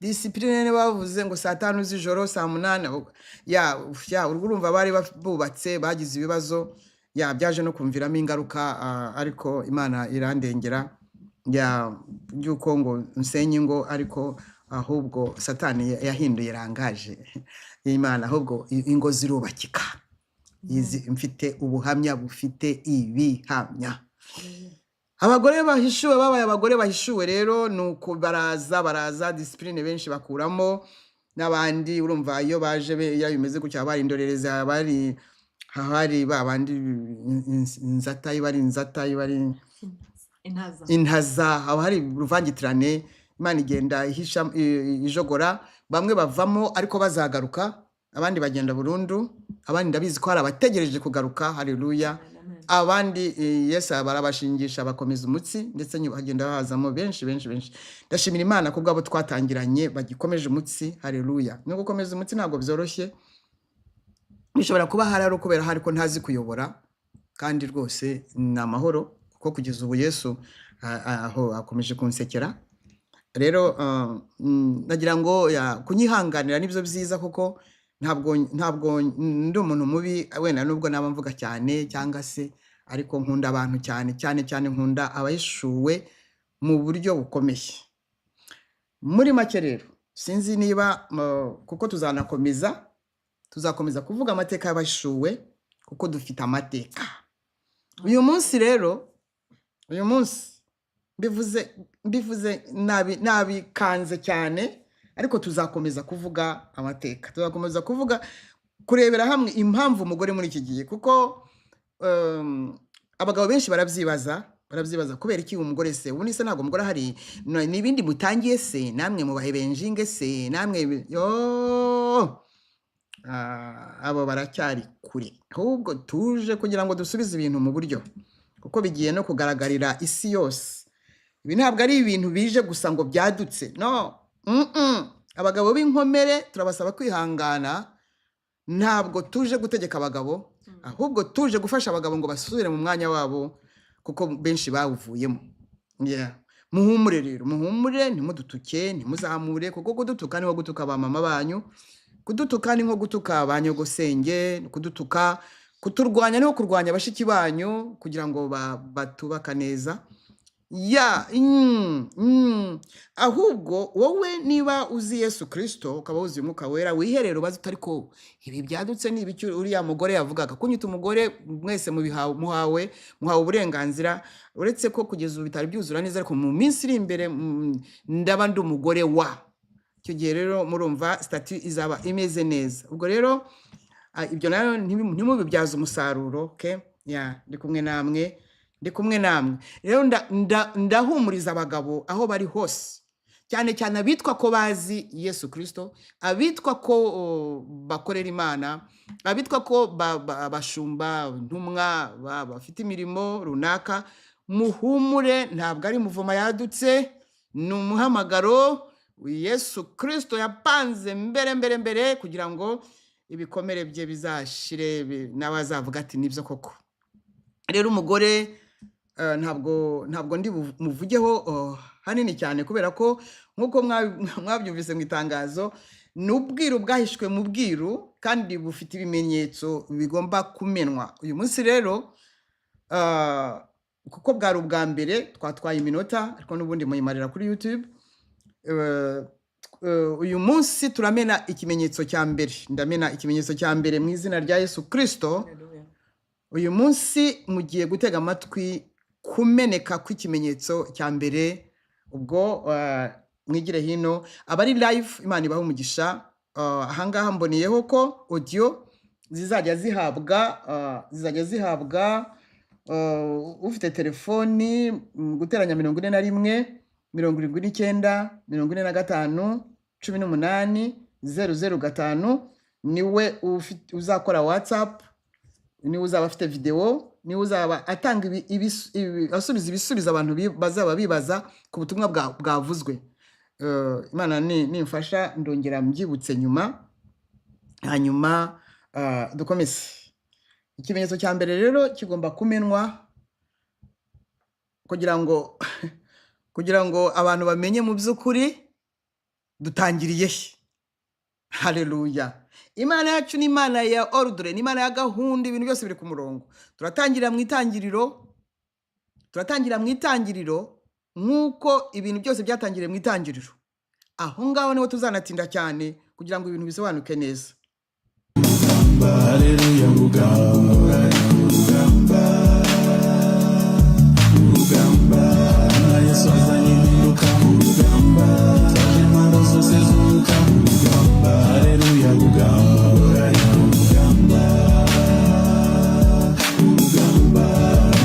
Discipline, niba bavuze ngo saa 5 z'ijoro, saa 8, ya urwo urumva bari bubatse, bagize ibibazo, ya byaje no kumviramo ingaruka, ariko Imana irandengera ya by'uko ngo nsenye ingo. Ariko ahubwo Satani yahinduye langage y'Imana, ahubwo ingo zirubakika. Mfite ubuhamya bufite ibihamya. Abagore bahishuwe babaye abagore bahishuwe. Rero ni uko baraza, baraza, discipline, benshi bakuramo n'abandi. Urumva iyo baje iyo bimeze gutya, haba hari indorerezi, haba hari ba bandi inzata, iba ari inzata, iba ari Intaza. Intaza. Haba hari uruvangitirane. Imana igenda ihisha, ijogora, bamwe bavamo ariko bazagaruka, abandi bagenda burundu, abandi ndabizi ko hari abategereje kugaruka, haleluya. Abandi Yesu barabashingisha, bakomeza umutsi, ndetse nyuma hagenda hazamo benshi benshi benshi. Ndashimira Imana ko bwabo twatangiranye bagikomeje umutsi, haleluya. No gukomeza umutsi ntabwo byoroshye, bishobora kuba hari ari ukubera hari ko ntazi kuyobora, kandi rwose ni amahoro, kuko kugeza ubu Yesu aho akomeje kunsekera. Rero nagira ngo kunyihanganira nibyo byiza, kuko ntabwo ndi umuntu mubi wenda, nubwo naba mvuga cyane cyangwa se, ariko nkunda abantu cyane cyane cyane, nkunda abahishuwe mu buryo bukomeye. Muri make rero, sinzi niba kuko tuzanakomeza, tuzakomeza kuvuga amateka y'abahishuwe, kuko dufite amateka. Uyu munsi rero, uyu munsi mbivuze nabi, nabikanze cyane, ariko tuzakomeza kuvuga amateka, tuzakomeza kuvuga, kurebera hamwe impamvu umugore muri iki gihe, kuko abagabo benshi barabyibaza kubera iki umugore se, ubundi se ntabwo umugore ahari? N'ibindi mutangiye se, namwe mubahe benjinge se, namwe yo. Abo baracyari kure. Ahubwo tuje kugira ngo dusubize ibintu mu buryo, kuko bigiye no kugaragarira isi yose. Ibi ntabwo ari ibintu bije gusa ngo byadutse, no. Abagabo b'inkomere turabasaba kwihangana. Ntabwo tuje gutegeka abagabo, ahubwo tuje gufasha abagabo ngo basubire mu mwanya wabo, kuko benshi bawuvuyemo. Yeah. Muhumure rero, muhumure, ntimudutuke, ntimuzamure, kuko kudutuka ni nko gutuka ba mama banyu, kudutuka ni nko gutuka ba nyogosenge, kudutuka, kuturwanya ni nko kurwanya bashiki banyu kugira ngo batubaka neza. Ya. Ahubwo wowe niba uzi Yesu Kirisito, ukaba wuzuye Umwuka Wera, wiherere ubaze uti: "Ariko ibi byadutse ni ibiki uriya mugore yavugaga?" Kunyita umugore mwese muhawe uburenganzira, uretse ko kugeza ubu bitari byuzura neza, ariko mu minsi iri imbere ndaba ndi umugore wa icyo gihe. Rero murumva statut izaba imeze neza. Ubwo rero ibyo nayo ntimubibyaze umusaruro, okay? Ya, ndi kumwe namwe, ndi kumwe namwe. Rero ndahumuriza abagabo aho bari hose, cyane cyane abitwa ko bazi Yesu Kirisito, abitwa ko bakorera Imana, abitwa ko abashumba, intumwa, bafite imirimo runaka. Muhumure, ntabwo ari muvoma yadutse, ni umuhamagaro Yesu Kirisito yapanze mbere mbere mbere, kugira ngo ibikomere bye bizashire, nawe azavuga ati: "Nibyo koko." Rero umugore ntabwo ndi muvugeho hanini cyane, kubera ko nk'uko mwabyumvise mu itangazo, ni ubwiru bwahishwe mu bwiru kandi bufite ibimenyetso bigomba kumenwa. Uyu munsi rero, kuko bwari ubwa mbere, twatwaye iminota, ariko n'ubundi muyimarira kuri YouTube. Uyu munsi turamena ikimenyetso cya mbere. Ndamena ikimenyetso cya mbere mu izina rya Yesu Kirisito. Uyu munsi mugiye gutega amatwi kumeneka kw'ikimenyetso cya mbere. Ubwo mwigire hino abari live, Imana ibahe umugisha. Ahangaha mboneyeho ko audio zizajya zihabwa ufite telefoni, guteranya 41 79 45 18 00 5, niwe uzakora WhatsApp, niwe uzaba afite videwo, niwe uzaba atanga asubiza ibisubizo abantu bazaba bibaza ku butumwa bwavuzwe. Imana nimfasha ndongera mbyibutse nyuma, hanyuma dukomeze. Ikimenyetso cya mbere rero kigomba kumenwa kugira ngo abantu bamenye mu by'ukuri dutangiriye he. Haleluya! Imana yacu ni Imana ya ordre, ni Imana ya gahunda, ibintu byose biri ku murongo. Turatangira mu itangiriro, turatangira mu itangiriro nk'uko ibintu byose byatangiriye mu itangiriro. Aho ngaho niho tuzanatinda cyane kugira ngo ibintu bisobanuke neza. Haleluya, rugamba, urugamba, urugamba, na Yesu azanye impinduka, urugamba, twaje intwaro zose z'umwuka, urugamba, haleluya, rugamba, urugamba, urugamba,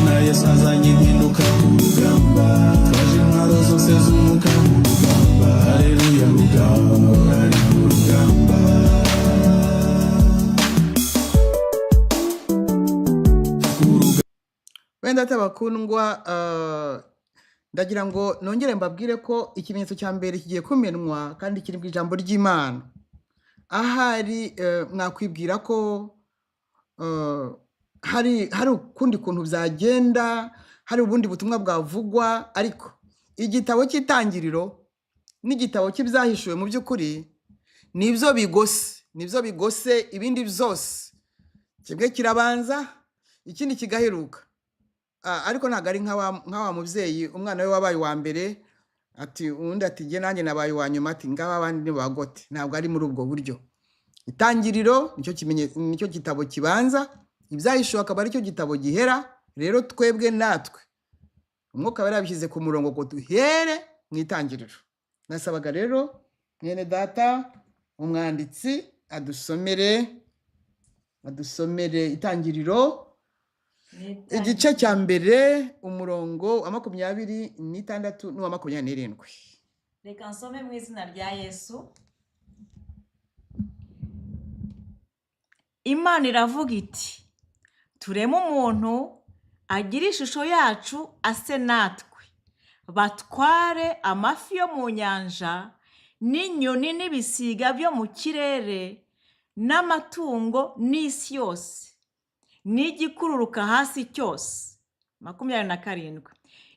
na Yesu azanye impinduka, urugamba, twaje intwaro zose z'umwuka, urugamba, haleluya, rugamba, urugamba. Wenda atabakundwa, ndagira ngo nongere mbabwire ko ikimenyetso cya mbere kigiye kumenwa kandi kiri mu ijambo ry'Imana. Ahari mwakwibwira ko hari ukundi kuntu byagenda, hari ubundi butumwa bwavugwa, ariko igitabo cy'Itangiriro n'igitabo cy'Ibyahishuwe mu by'ukuri nibyo bigose ibindi byose. Kimwe kirabanza, ikindi kigaheruka. Ariko ntabwo ari nka wa mubyeyi umwana we wabaye uwa mbere, ati undi ati: "Jye nanjye nabaye uwa nyuma," ati: "Ngaba abandi nibagote." Ntabwo ari muri ubwo buryo. Itangiriro nicyo gitabo kibanza, Ibyahishuwe akaba aricyo gitabo gihera. Rero twebwe natwe Umwuka wera yabishyize ku murongo ngo duhere mu itangiriro. Nasabaga rero mwene data umwanditsi adusomere Itangiriro igice cya mbere, umurongo wa 26 n'uwa 27. Reka nsome mu izina rya Yesu. Imana iravuga iti: "Tureme umuntu agire ishusho yacu, ase natwe, batware amafi yo mu nyanja n'inyoni n'ibisiga byo mu kirere n'amatungo n'isi yose n'igikururuka hasi cyose." 27.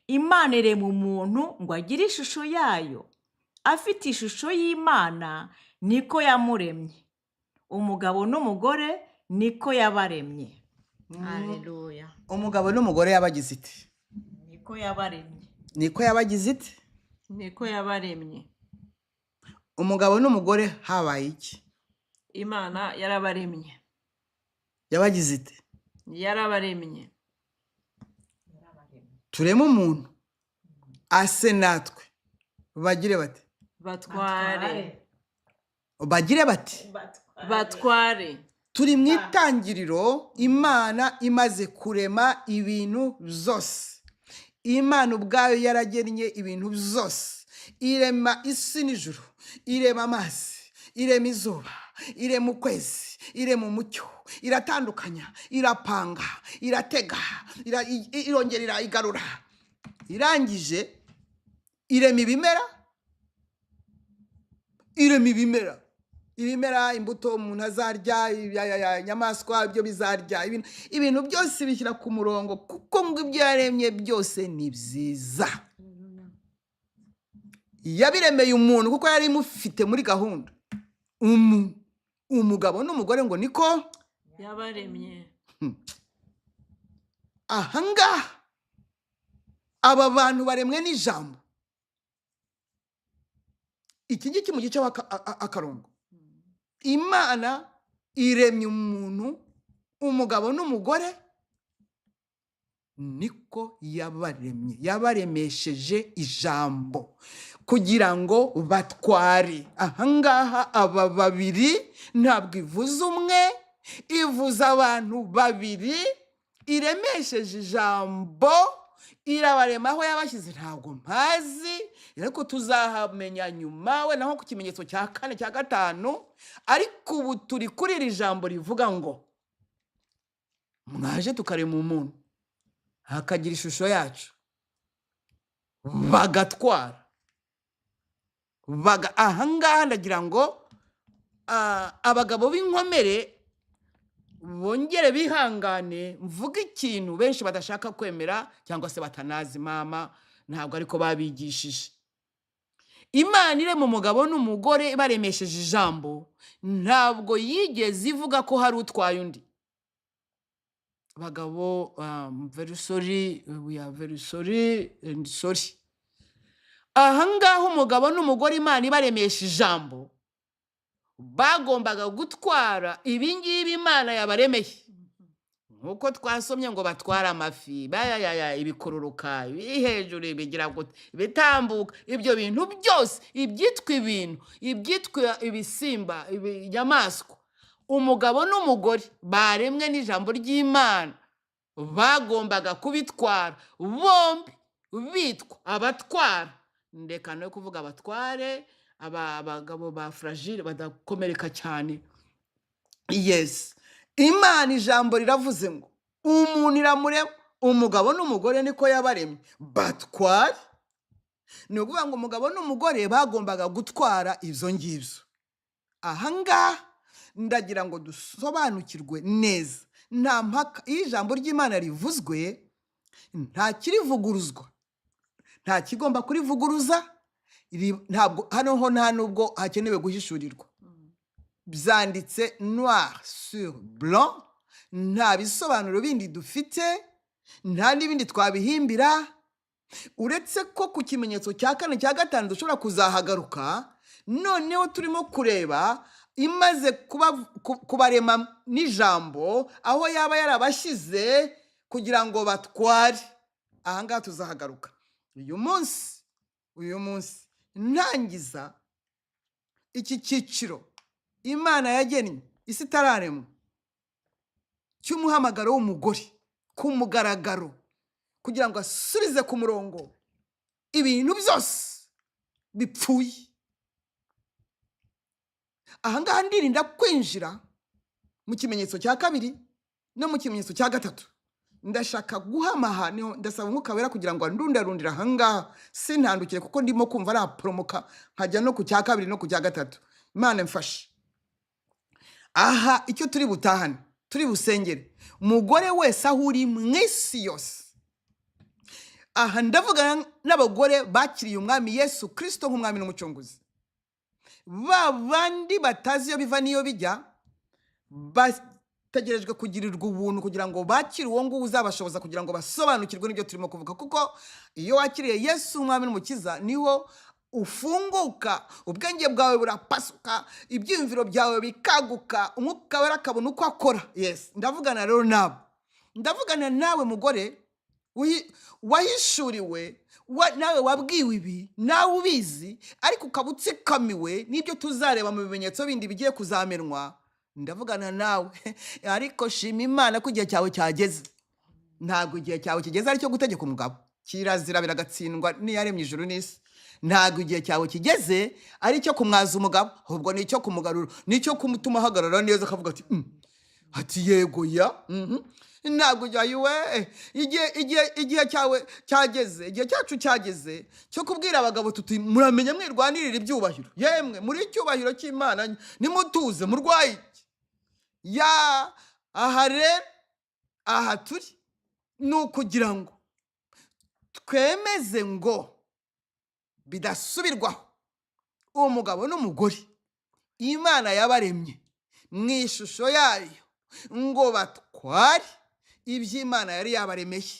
Imana irema umuntu ngo agire ishusho yayo, afite ishusho y'Imana niko yamuremye, umugabo n'umugore niko yabaremye. Haleluya. Umugabo n'umugore yabagize iti? Niko yabaremye. Niko yabagize iti? Niko yabaremye. Umugabo n'umugore habaye iki? Imana yarabaremye. Yabagize iti? Yarabaremye. Tureme umuntu ase natwe, bagire bate? Batware. Bagire bati? Batware. Turi mu itangiriro, Imana imaze kurema ibintu byose. Imana ubwayo yaragennye ibintu byose, irema isi n'ijuru, irema amazi, irema izuba, irema ukwezi, irema umucyo, iratandukanya, irapanga, iratega, irongera irayigarura. Irangije irema ibimera, irema ibimera, imbuto umuntu azarya, inyamaswa ibyo bizarya, ibintu byose bishyira ku murongo, kuko ngo ibyo yaremye byose ni byiza. Yabiremeye umuntu kuko yari imufite muri gahunda. Umugabo n'umugore ngo niko yabaremye. Ahangaha aba bantu baremwe n'ijambo. Iki ngiki mu gice akarongo, Imana iremye umuntu, umugabo n'umugore niko yabaremye, yabaremesheje ijambo kugira ngo batware. Ahangaha aba babiri ntabwo ivuze umwe, ivuze abantu babiri iremesheje ijambo. Irabarema, aho yabashyize ntabwo mpazi, ariko tuzahamenya nyuma, we naho ku kimenyetso cya kane, cya gatanu. Ariko ubu turi kuri iri jambo rivuga ngo mwaje tukarema umuntu hakagira ishusho yacu, bagatwara baga. Ahangaha ndagira ngo abagabo b'inkomere bongere bihangane, mvuge ikintu benshi badashaka kwemera cyangwa se batanazi. Mama, ntabwo ariko babigishije. Imana irema umugabo n'umugore baremesheje ijambo, ntabwo yigeze ivuga ko hari utwaye undi. Abagabo, very sorry, we are very sorry and sorry. Ahangaha umugabo n'umugore Imana ibaremesha ijambo, bagombaga gutwara ibingibi Imana yabaremeye, nk'uko twasomye ngo batware amafi, bayayaya, ibikururuka, ibiri hejuru, ibigira gute, ibitambuka, ibyo bintu byose, ibyitwa ibintu, ibyitwa ibisimba, inyamaswa. Umugabo n'umugore baremwe n'ijambo ry'Imana bagombaga kubitwara bombi, bitwa abatwara. Ndeka no kuvuga abatware, abagabo ba fragile badakomereka cyane. Yes, Imana ijambo riravuze ngo umuntu iramurema, umugabo n'umugore niko yabaremye, batware. Ni ukuvuga ngo umugabo n'umugore bagombaga gutwara ibyo ngibyo. Ahangaha ndagira ngo dusobanukirwe neza, nta mpaka. Iyo ijambo ry'Imana rivuzwe, nta kirivuguruzwa, nta kigomba kurivuguruza. Ntabwo hano ho nta nubwo hakenewe guhishurirwa, byanditse noir sur blanc. Nta bisobanuro bindi dufite, nta n'ibindi twabihimbira, uretse ko ku kimenyetso cya kane, cya gatanu dushobora kuzahagaruka. Noneho turimo kureba imaze kubarema n'ijambo, aho yaba yarabashyize. Kugira ngo batware. Ahangaha tuzahagaruka. Uyu munsi ntangiza iki cyiciro Imana yagennye isi itararemwa cy'umuhamagaro w'umugore ku mugaragaro, kugira ngo asubize ku murongo ibintu byose bipfuye. Ahangaha ndirinda kwinjira mu kimenyetso cya kabiri no mu kimenyetso cya gatatu. Ndashaka guhamaha, niho ndasaba Umwuka Wera kugira ngo andundarundire ahangaha, sintandukire, kuko ndimo kumva naporomoka nkajya no ku cya kabiri no ku cya gatatu. Imana mfashe. Aha icyo turi butahane, turi busengere umugore wese aho uri mu isi yose. Aha ndavugana n'abagore bakiriye Umwami Yesu Kirisito nk'Umwami n'Umucunguzi. Ba bandi batazi iyo biva n'iyo bijya bategerejwe kugirirwa ubuntu kugira ngo bakire uwo nguwo uzabashoboza kugira ngo basobanukirwe n'ibyo turimo kuvuga, kuko iyo wakiriye Yesu Umwami n'Umukiza niho ufunguka, ubwenge bwawe burapasuka, ibyiyumviro byawe bikaguka, Umwuka Wera akabona uko akora. Yes, ndavugana rero nawe, ndavugana nawe mugore wahishuriwe, nawe wabwiwe ibi, nawe ubizi ariko ukaba utsikamiwe n'ibyo tuzareba mu bimenyetso bindi bigiye kuzamenwa. Ndavugana nawe, ariko shima Imana ko igihe cyawe cyageze. Ntabwo igihe cyawe kigeze ari cyo gutegeka umugabo, kirazira biragatsindwa n'Iyaremye ijuru n'isi. Ntabwo igihe cyawe kigeze ari icyo kumwaza umugabo, ahubwo ni icyo kumugarura, ni icyo kumutuma ahagarara neza akavuga ati ati yego ya Ntabwo ujyayo we. Igihe cyawe cyageze, igihe cyacu cyageze cyo kubwira abagabo tuti: "Muramenya mwirwanirira ibyubahiro, yemwe muri icyubahiro cy'Imana, nimutuze, murwaye iki?" Ya, aha rero aha turi ni ukugira ngo twemeze ngo bidasubirwaho, uwo mugabo n'umugore Imana yabaremye mu ishusho yayo ngo batware iby'Imana yari yabaremeye.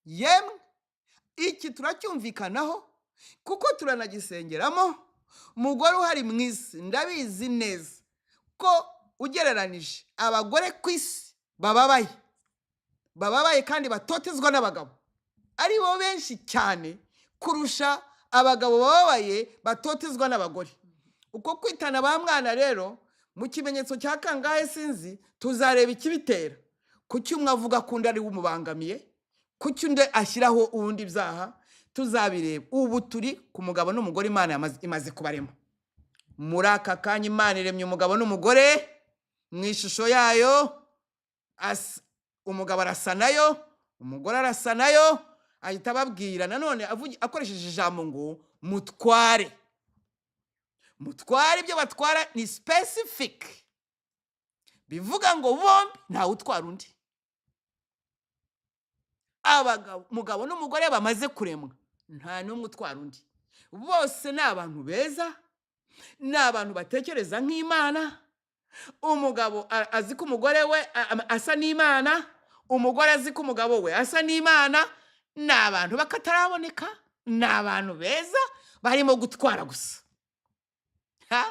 Yemwe, iki turacyumvikanaho kuko turanagisengeramo. Umugore uhari mu isi, ndabizi neza ko ugereranije abagore ku isi bababaye, bababaye kandi batotezwa n'abagabo ari bo benshi cyane kurusha abagabo bababaye batotezwa n'abagore. Uko kwitana ba mwana rero, mu kimenyetso cya kangahe sinzi, tuzareba ikibitera. Kuki umwe avuga ko undi ari we umubangamiye? Kuki undi ashyiraho uwundi ibyaha? Tuzabireba. Ubu turi ku mugabo n'umugore Imana imaze kubarema. Muri aka kanya Imana iremye umugabo n'umugore mu ishusho yayo. Umugabo arasa nayo, umugore arasa nayo. Ahita ababwira nanone akoresheje ijambo ngo mutware. Mutware, ibyo batwara ni specific, bivuga ngo bombi ntawe utwara undi. Abagabo, umugabo n'umugore bamaze kuremwa, nta n'umwe utwara undi. Bose ni abantu beza, ni abantu batekereza nk'Imana. Umugabo azi ko umugore we asa n'Imana, umugore azi ko umugabo we asa n'Imana. Ni abantu bakataraboneka, ni abantu beza barimo gutwara gusa. Ha?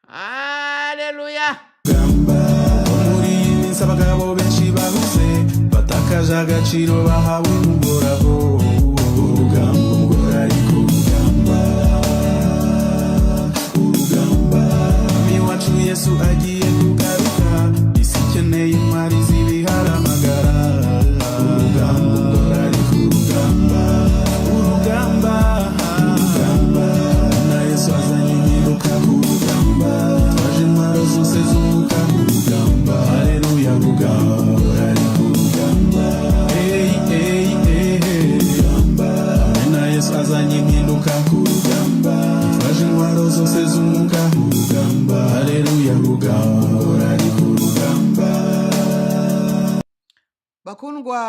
Haleluya! Muri iyi minsi abagabo benshi bahuze, batakaje agaciro bahawe n'Uhoraho. Urugamba, umugore ari ku rugamba, urugamba. Mwami wacu Yesu agiye kugaruka, isi ikeneye intwari z'ibiharamagara. Urugamba, umugore ari ku rugamba, urugamba, urugamba. Na Yesu azanye impinduka ku rugamba, twaje intwaro zose z'umwuka ku rugamba. Haleluya, rugamba, umugore ari ku rugamba. Hey, hey, hey, hey. Urugamba, na Yesu azanye impinduka ku rugamba, twaje intwaro zose z'umwuka ku rugamba. Haleluya, rugamba, umugore ari ku rugamba. Bakundwa,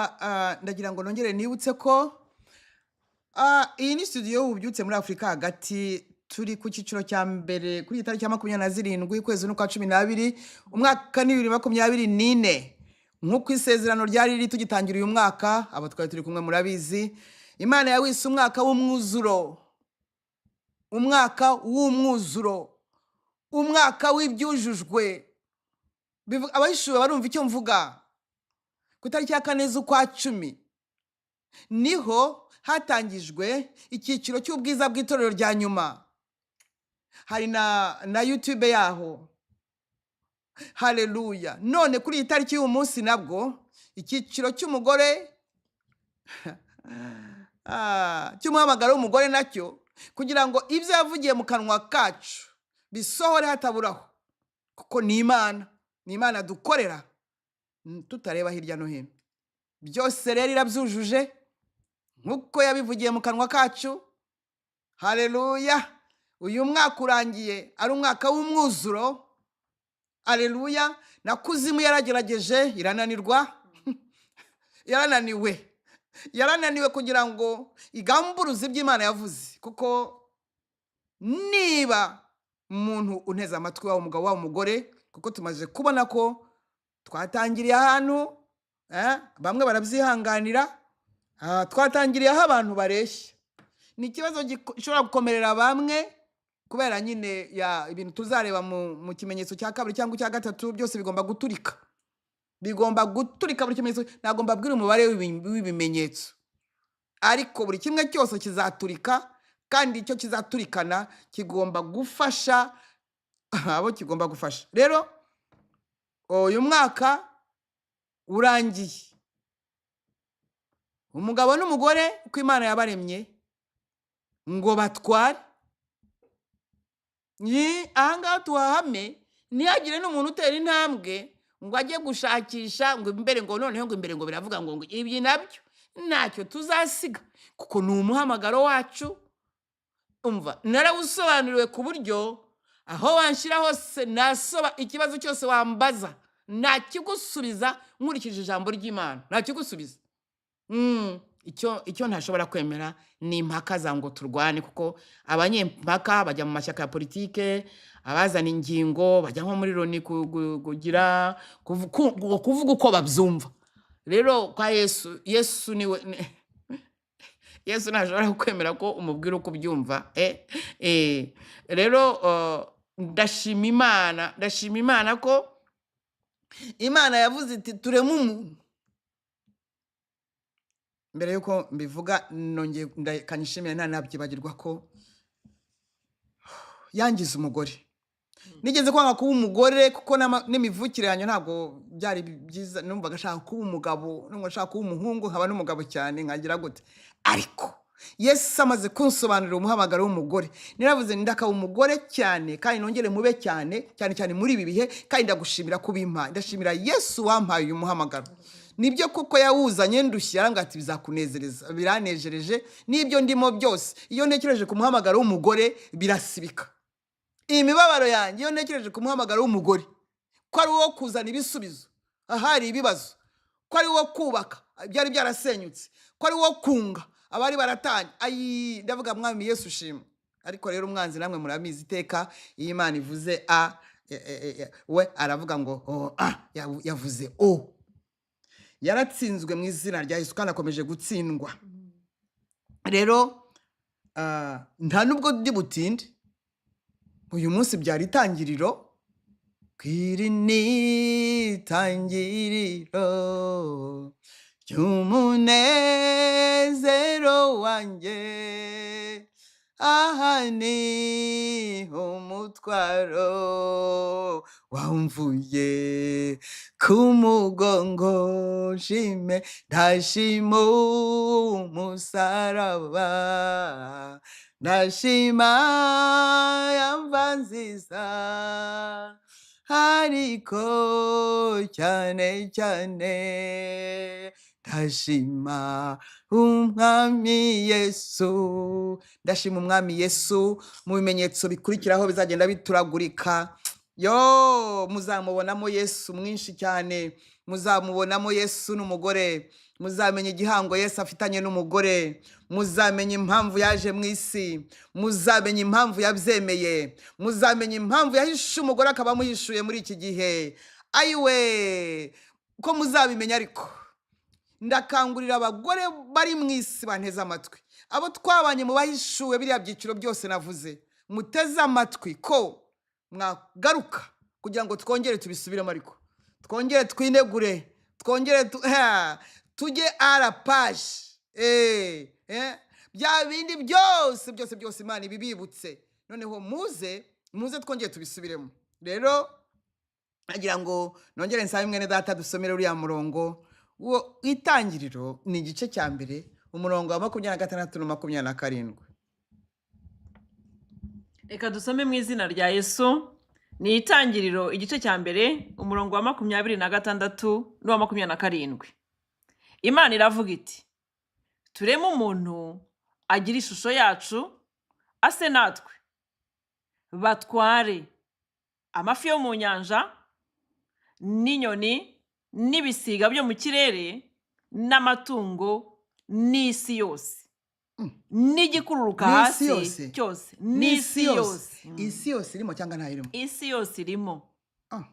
ndagira ngo nongere nibutse ko iyi ni studio y'Ububyutse muri Afurika hagati. Turi ku cyiciro cya mbere kuri iyi tariki ya 27, ukwezi n'ukwa 12, umwaka ni 2024, nk'uko isezerano ryari riri tugitangira uyu mwaka. Abo twari turi kumwe murabizi, Imana yawise umwaka w'umwuzuro, umwaka w'umwuzuro, umwaka w'ibyujujwe. Abahishuwe barumva icyo mvuga. Ku itariki ya 4 z'ukwa 10 niho hatangijwe icyiciro cy'ubwiza bw'itorero rya nyuma. Hari na YouTube yaho. Haleluya. None kuri iyi tariki y'uyu munsi nabwo icyiciro cy'umugore, cy'umuhamagaro w'umugore nacyo, kugira ngo ibyo yavugiye mu kanwa kacu bisohore hataburaho, kuko ni Imana, ni Imana dukorera tutareba hirya no hino. Byose rero irabyujuje nk'uko yabivugiye mu kanwa kacu. Haleluya. Uyu mwaka urangiye ari umwaka w'umwuzuro. Haleluya. Na kuzimu yaragerageje irananirwa. Yarananiwe, yarananiwe kugira ngo igamburuze ibyo Imana yavuze. Kuko niba umuntu unteze amatwi, waba umugabo waba umugore, kuko tumaze kubona ko twatangiriye ahantu, bamwe barabyihanganira, twatangiriye aho abantu bareshya. Ni ikibazo gishobora gukomerera bamwe kubera nyine ya ibintu tuzareba mu kimenyetso cya kabiri cyangwa icya gatatu. Byose bigomba guturika, bigomba guturika buri kimenyetso. Ntabwo mbabwira umubare w'ibimenyetso, ariko buri kimwe cyose kizaturika, kandi icyo kizaturikana kigomba gufasha abo kigomba gufasha. Rero uyu mwaka urangiye umugabo n'umugore uko Imana yabaremye ngo batware. Ni ahangaha tuhahame, ntihagire n'umuntu utera intambwe ngo ajye gushakisha ngo imbere, ngo noneho ngo imbere ngo biravuga ngo ibi nabyo ntacyo tuzasiga, kuko ni umuhamagaro wacu. Umva, narawusobanuriwe ku buryo aho wanshyira hose nasoba ikibazo cyose wambaza ntakigusubiza nkurikije ijambo ry'Imana, ntakigusubiza. Icyo ntashobora kwemera ni impaka za ngo turwane, kuko abanyempaka bajya mu mashyaka ya politike, abazana ingingo bajya nko muri Loni kugira kuvuga uko babyumva. Rero kwa Yesu, Yesu niwe Yesu ntashobora kwemera ko umubwira uko ubyumva. Rero ndashima Imana, ndashima Imana ko Imana yavuze iti tureme umuntu. Mbere yuko mbivuga nongeye kanyishimira, nta nabyibagirwa ko yangize umugore. Nigeze kwanga kuba umugore kuko n'imivukire yanjye ntabwo byari byiza. Numvaga ashaka kuba umugabo, numva ashaka kuba umuhungu nkaba n'umugabo cyane nkagira gute. Ariko Yesu amaze kunsobanurira umuhamagaro w'umugore, naravuze ndakaba umugore cyane kandi nongere mube cyane cyane cyane muri ibi bihe, kandi ndagushimira kubimpaye. Ndashimira Yesu wampaye uyu muhamagaro. Nibyo kuko yawuzanye ndushye, yarambwira ati bizakunezereza, biranejereje n'ibyo ndimo byose. Iyo ntekereje ku muhamagaro w'umugore birasibika imibabaro yanjye. Iyo ntekereje ku muhamagaro w'umugore ko ari uwo kuzana ibisubizo ahari ibibazo, ko ari uwo kubaka byari byarasenyutse, ko ari uwo kunga abari baratanye, ayi ndavuga mwami Yesu ushima. Ariko rero umwanzi namwe murabizi, iteka iyo Imana ivuze a, we aravuga ngo o, a yavuze o. Yaratsinzwe mu izina rya Yesu kandi akomeje gutsindwa. Rero nta nubwo ndi butinde, uyu munsi byari itangiriro. Kwiri ni itangiriro ry'umunezero wanjye, aha ni umutwaro wamvuye ku mugongo. Nshime ndashima umusaraba, ndashima yamva nziza, ariko cyane cyane ndashima umwami Yesu. Ndashima umwami Yesu. Mu bimenyetso bikurikiraho bizagenda bituragurika, yo muzamubonamo Yesu mwinshi cyane, muzamubonamo Yesu n'umugore, muzamenya igihango Yesu afitanye n'umugore, muzamenya impamvu yaje mu isi, muzamenya impamvu yabyemeye, muzamenya impamvu yahishe umugore akaba amuhishuye muri iki gihe. Ayiwe ko muzabimenya. Ariko ndakangurira abagore bari mu isi banteze amatwi, abo twabanye mu bahishuwe biriya byiciro byose navuze, muteze amatwi ko mwagaruka kugira ngo twongere tubisubiremo, ariko twongere twinegure. Twongere tujye à la page. Bya bindi byose byose byose Imana ibibibutse. Noneho muze, muze twongere tubisubiremo. Rero agira ngo nongere nsabe mwene data dusomere uriya murongo wo Itangiriro, ni igice cya mbere, umurongo wa 26 na 27. Reka dusome mu izina rya Yesu. Ni Itangiriro igice cya mbere, umurongo wa 26 n'uwa 27. Imana iravuga iti: "Tureme umuntu agira ishusho yacu, ase natwe, batware amafi yo mu nyanja n'inyoni n'ibisiga byo mu kirere n'amatungo n'isi yose n'igikururuka N'isi hasi yose? cyose." N'isi yose. Isi yose irimo cyangwa ntayirimo? Isi yose irimo. Ah.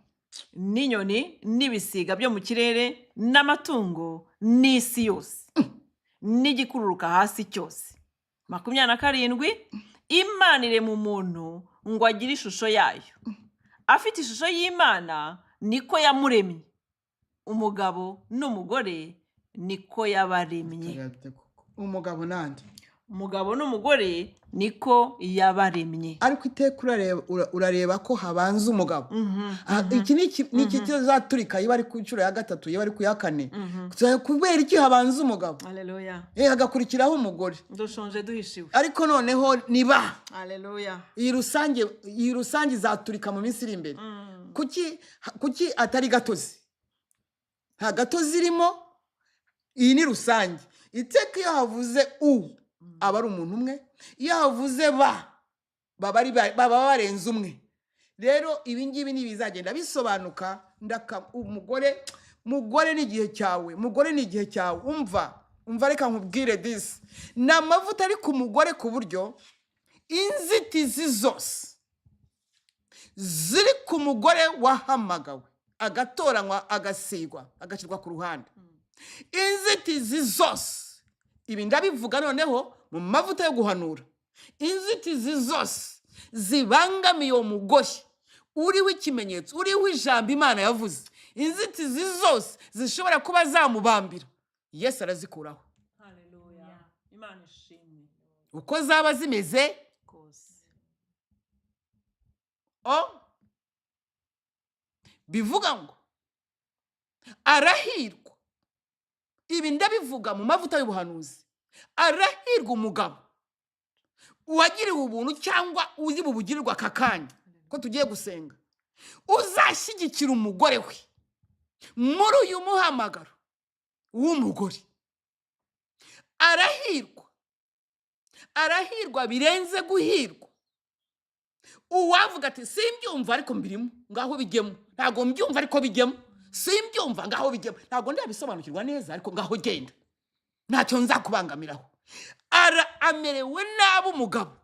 N'inyoni n'ibisiga byo mu kirere n'amatungo n'isi yose n'igikururuka hasi cyose. 27: Imana irema umuntu ngo agire ishusho yayo, afite ishusho y'Imana niko yamuremye, umugabo n'umugore niko yabaremye. Umugabo nande? Umugabo n'umugore niko yabaremye. Ariko iteka urareba ko habanza umugabo. Iki ni iki kizaturika, iyo ari ku nshuro ya gatatu, iyo ari ku ya kane. Kubera iki habanza umugabo? Haleluya. Hagakurikiraho umugore. Dushonje duhishiwe. Ariko noneho niba Haleluya. iyi rusange izaturika mu minsi iri imbere. Kuki atari gatozi? Nta gatozi irimo, iyi ni rusange. Iteka iyo havuze u, aba ari umuntu umwe. Iyo havuze ba, baba barenze umwe. Rero ibi ngibi ni ibizagenda bisobanuka. Ndaka umugore, mugore ni igihe cyawe, mugore ni igihe cyawe. Umva, umva, reka nkubwire disi, ni amavuta ari ku mugore, ku buryo inzitizi zose ziri ku mugore wahamagawe, agatoranywa, agasigwa, agashyirwa ku ruhande, inzitizi zose, ibi ndabivuga noneho mu mavuta yo guhanura, inzitizi zose zibangamiye uwo mugore uriho ikimenyetso, uriho ijambo Imana yavuze, inzitizi zose zishobora kuba zamubambira, Yesu arazikuraho. Haleluya, Imana ishimwe. Uko zaba zimeze kose. O bivuga ngo arahirwa, ibi ndabivuga mu mavuta y'ubuhanuzi, arahirwa umugabo uwagiriwe ubuntu cyangwa uri bubugirirwe aka kanya ko tugiye gusenga, uzashyigikira umugore we muri uyu muhamagaro w'umugore. Arahirwa, arahirwa birenze guhirwa. Uwavuga ati: "Simbyumva ariko mbirimo," ngaho bijyemo. "Ntabwo mbyumva ariko bijyemo." "Simbyumva," ngaho bijyemo. "Ntabwo ndabisobanukirwa neza ariko," ngaho genda, ntacyo nzakubangamiraho. Ara amerewe nabi umugabo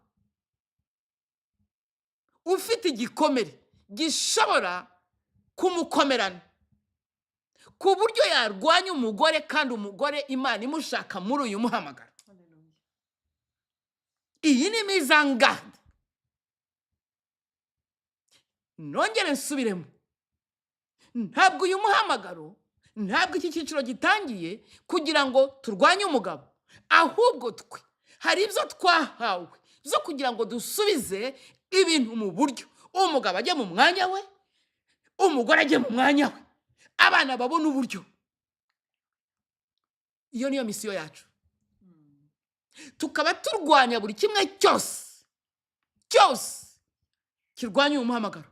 ufite igikomere gishobora kumukomerana ku buryo yarwanya umugore, kandi umugore Imana imushaka muri uyu muhamagaro. Iyi ni mizangande. Nongere nsubiremo: ntabwo uyu muhamagaro, ntabwo iki cyiciro gitangiye kugira ngo turwanye umugabo, ahubwo twe hari ibyo twahawe byo kugira ngo dusubize ibintu mu buryo, umugabo ajye mu mwanya we, umugore ajye mu mwanya we, abana babone uburyo. Iyo niyo misiyo yacu. Tukaba turwanya buri kimwe cyose cyose kirwanya uyu muhamagaro,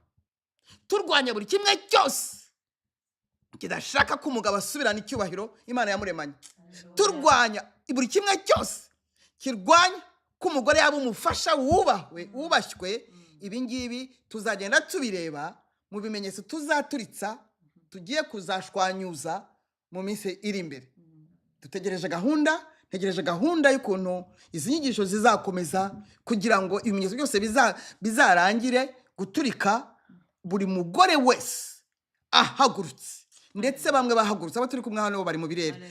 turwanya buri kimwe cyose kidashaka ko umugabo asubirana icyubahiro Imana yamuremanye, turwanya buri kimwe cyose kirwanya ko umugore yaba umufasha wubahwe, wubashywe. Ibi ngibi tuzagenda tubireba mu bimenyetso tuzaturitsa, tugiye kuzashwanyuza mu minsi iri imbere. Dutegereje gahunda, ntegereje gahunda y'ukuntu izi nyigisho zizakomeza kugira ngo ibimenyetso byose bizarangire guturika, buri mugore wese ahagurutse. Ndetse bamwe bahagurutse, abo turi kumwe hano bari mu birere.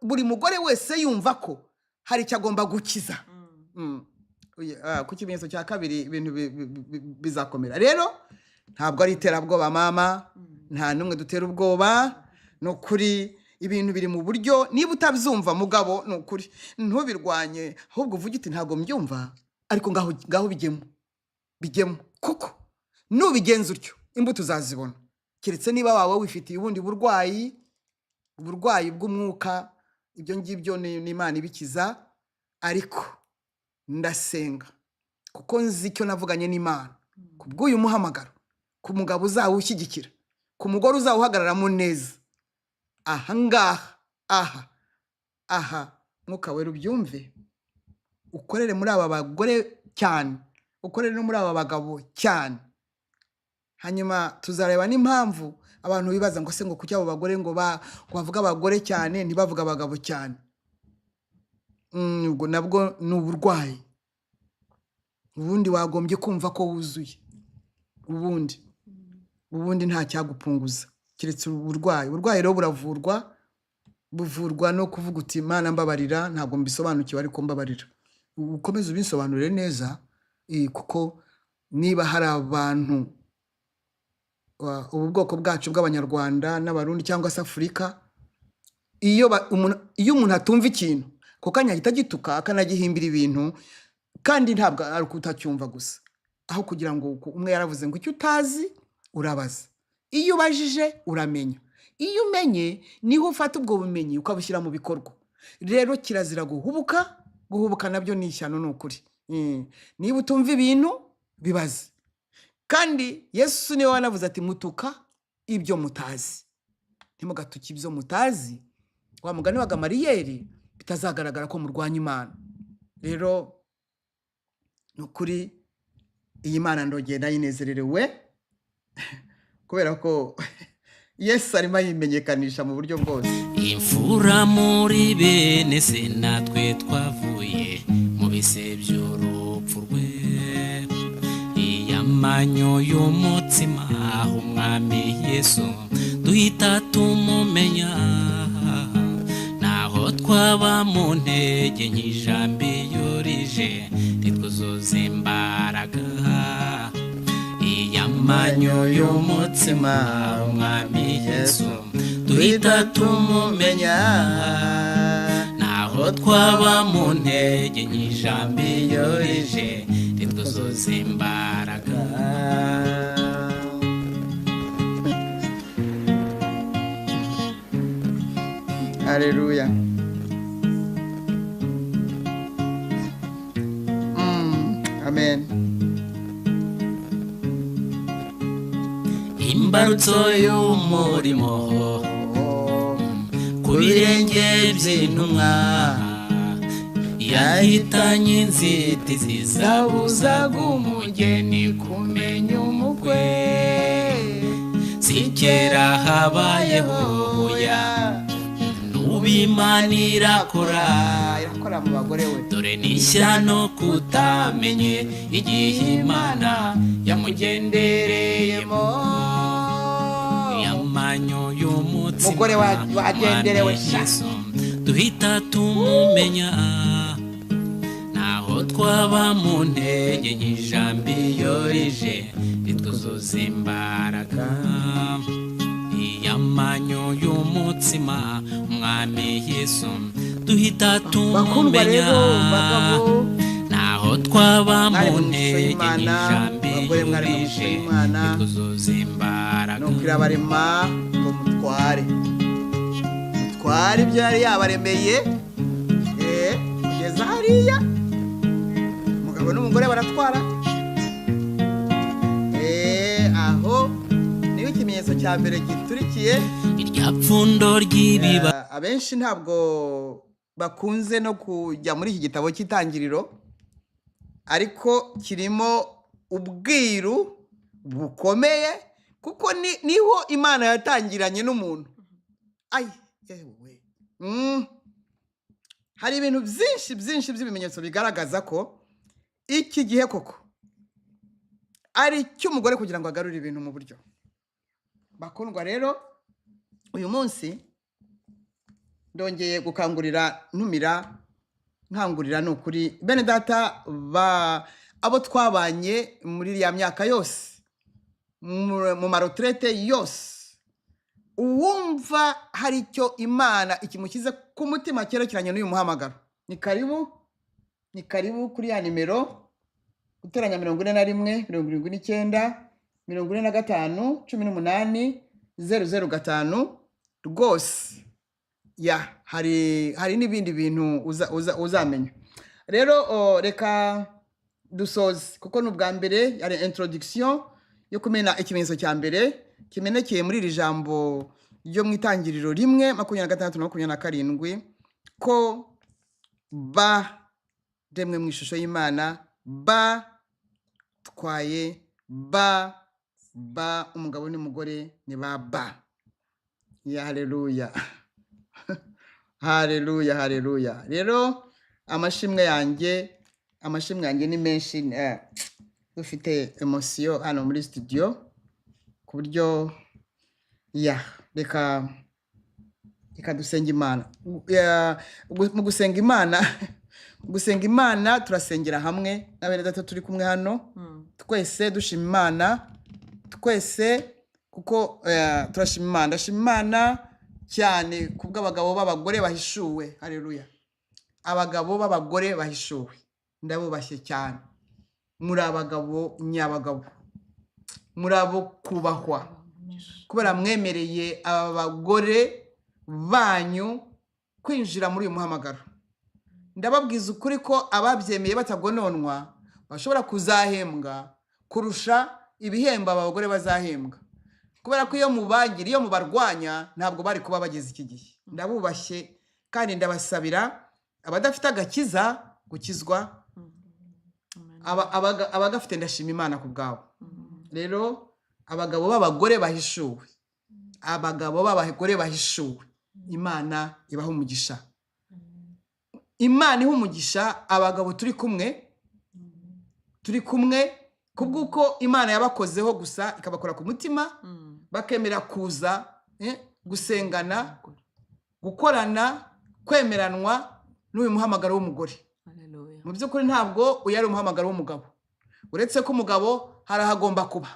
Buri mugore wese yumva ko hari icyo agomba gukiza. Ku kimenyetso cya kabiri ibintu bizakomera. Rero ntabwo ari iterabwoba, mama, nta n'umwe dutera ubwoba. Ni ukuri ibintu biri mu buryo, niba utabyumva mugabo, ni ukuri ntubirwanye, ahubwo uvuge uti ntabwo mbyumva, ariko ngaho ngaho bijyemo, bijyemo, kuko nubigenza utyo imbuto uzazibona, keretse niba waba wifitiye ubundi burwayi, uburwayi bw'umwuka. Ibyo ngibyo ni Imana ibikiza. Ariko ndasenga kuko nzi icyo navuganye n'Imana ku bw'uyu muhamagaro, ku mugabo uzawushyigikira, ku mugore uzawuhagararamo neza aha ngaha, aha aha, Mwuka Wera ubyumve, ukorere muri aba bagore cyane, ukorere no muri aba bagabo cyane. Hanyuma tuzareba n'impamvu abantu bibaza ngo se ngo kuki abo bagore ngo bavuga abagore cyane ntibavuga abagabo cyane. Ubwo nabwo ni uburwayi. Ubundi wagombye kumva ko wuzuye, ubundi nta cyagupunguza keretse uburwayi. Uburwayi rero buravurwa, buvurwa no kuvuga uti Imana mbabarira, ntabwo mbisobanukiwe, ariko mbabarira ukomeze ubinsobanurire neza. Kuko niba hari abantu ubu bwoko bwacu bw'Abanyarwanda n'Abarundi cyangwa se Afurika, iyo umuntu atumva ikintu ako kanya ahita agituka, akanagihimbira ibintu, kandi ntabwo ari ukutacyumva gusa. Aho kugira ngo umwe yaravuze ngo icyo utazi urabaza, iyo ubajije uramenya, iyo umenye niho ufata ubwo bumenyi ukabushyira mu bikorwa. Rero kirazira guhubuka, guhubuka nabyo ni ishyano, ni ukuri. Niba utumva ibintu bibaze. Kandi Yesu niwe wanavuze ati mutuka ibyo mutazi, ntimugatuke ibyo mutazi, wa mugani wa Gamariyeri, bitazagaragara ko murwanya Imana. Rero ni ukuri iyi Mana ndogenda nayinezererewe, kubera ko Yesu arimo ayimenyekanisha mu buryo bwose. Imfura muri bene se, natwe twavuye mu bise by'urupfu rwe. Iyamanyo y'umutsima Umwami Yesu duhita tumumenya, naho twaba mu ntege nk'ijambo iyo rije ritwuzuza imbaraga. Iyamanyo y'umutsima Umwami Yesu duhita tumumenya, naho twaba mu ntege nk'ijambo iyo rije ritwuzuza imbaraga. Haleluya. Amen. Imbarutso y'umurimo ku birenge by'intumwa yahitanye inzitizi zabuzaga umugeni kumenya umukwe. Si kera habayeho, oya, n'ubu Imana irakora. Irakora mu bagore we. Dore n'ishyano kutamenye igihe Imana yamugendereyemo. Yamanyo y'umutsima Mugore wagenderewe Umwami sha. Yesu duhita tumumenya, naho twaba mu ntege nk'ijambo iyo rije ritwuzuza imbaraga. Iyamanyo y'umutsima Umwami Yesu duhita Bakundwa tumumenya, rero bagabo, naho twaba mwari mu mu ishusho ntege y'Imana, nk'ijambo bagore iyo mwari mu ishusho rije y'Imana, ritwuzuza imbaraga. Nuko irabarema ngo mutware, mutware ibyo yari yabaremeye, kugeza hariya umugabo n'umugore baratwara. Aho niho ikimenyetso cya mbere giturikiye. Irya pfundo ry'ibiba. Abenshi ntabwo bakunze no kujya muri iki gitabo cy'Itangiriro, ariko kirimo ubwiru bukomeye, kuko niho Imana yatangiranye n'umuntu. Ay, yewe. Hari ibintu byinshi byinshi by'ibimenyetso bigaragaza ko iki gihe koko ari icy'umugore kugira ngo agarure ibintu mu buryo. Bakundwa rero, uyu munsi ndongeye gukangurira, ntumira nkangurira, ni ukuri bene data ba abo twabanye muri iriya myaka yose, mu maretraite yose. Uwumva hari icyo Imana ikimushyize ku mutima cyerekeranye n'uyu muhamagaro, ni karibu, ni karibu kuri ya nimero guteranya 41 79 45 18 005 rwose. Ya, hari n'ibindi bintu uzamenya. Rero reka dusoze, kuko ni ubwa mbere yari introduction yo kumena ikimenyetso cya mbere kimenekeye muri iri jambo ryo mu Itangiriro 1 26 na 27, ko baremwe mu ishusho y'Imana, batwaye ba umugabo n'umugore ni ba. Ya, haleluya, haleluya, haleluya. Rero amashimwe yanjye ni menshi. Dufite emosiyo hano muri studio ku buryo ya reka dusenge Imana. Mu gusenga Imana, turasengera hamwe na bene data turi kumwe hano, twese dushima Imana, twese kuko turashima Imana. Ndashima Imana cyane kubw'abagabo b'abagore bahishuwe. Haleluya. Abagabo b'abagore bahishuwe, ndabubashye cyane. Muri abagabo nyabagabo, muri abo kubahwa, kubera mwemereye abagore banyu kwinjira muri uyu muhamagaro. Ndababwiza ukuri ko ababyemeye batagononwa bashobora kuzahembwa kurusha ibihembo abagore bazahembwa, kubera ko iyo mubagira, iyo mubarwanya, ntabwo bari kuba bageze iki gihe. Ndabubashye kandi ndabasabira abadafite agakiza gukizwa, abagafite ndashima Imana ku bwabo. Rero abagabo b'abagore bahishuwe, abagabo b'abagore bahishuwe, Imana ibaha umugisha. Imana iha umugisha abagabo turi kumwe, kubw'uko Imana yabakozeho gusa ikabakora ku mutima, bakemera kuza gusengana, gukorana, kwemeranwa n'uyu muhamagaro w'umugore. Mu by'ukuri ntabwo uyu ari umuhamagaro w'umugabo, uretse ko umugabo hari aho agomba kuba.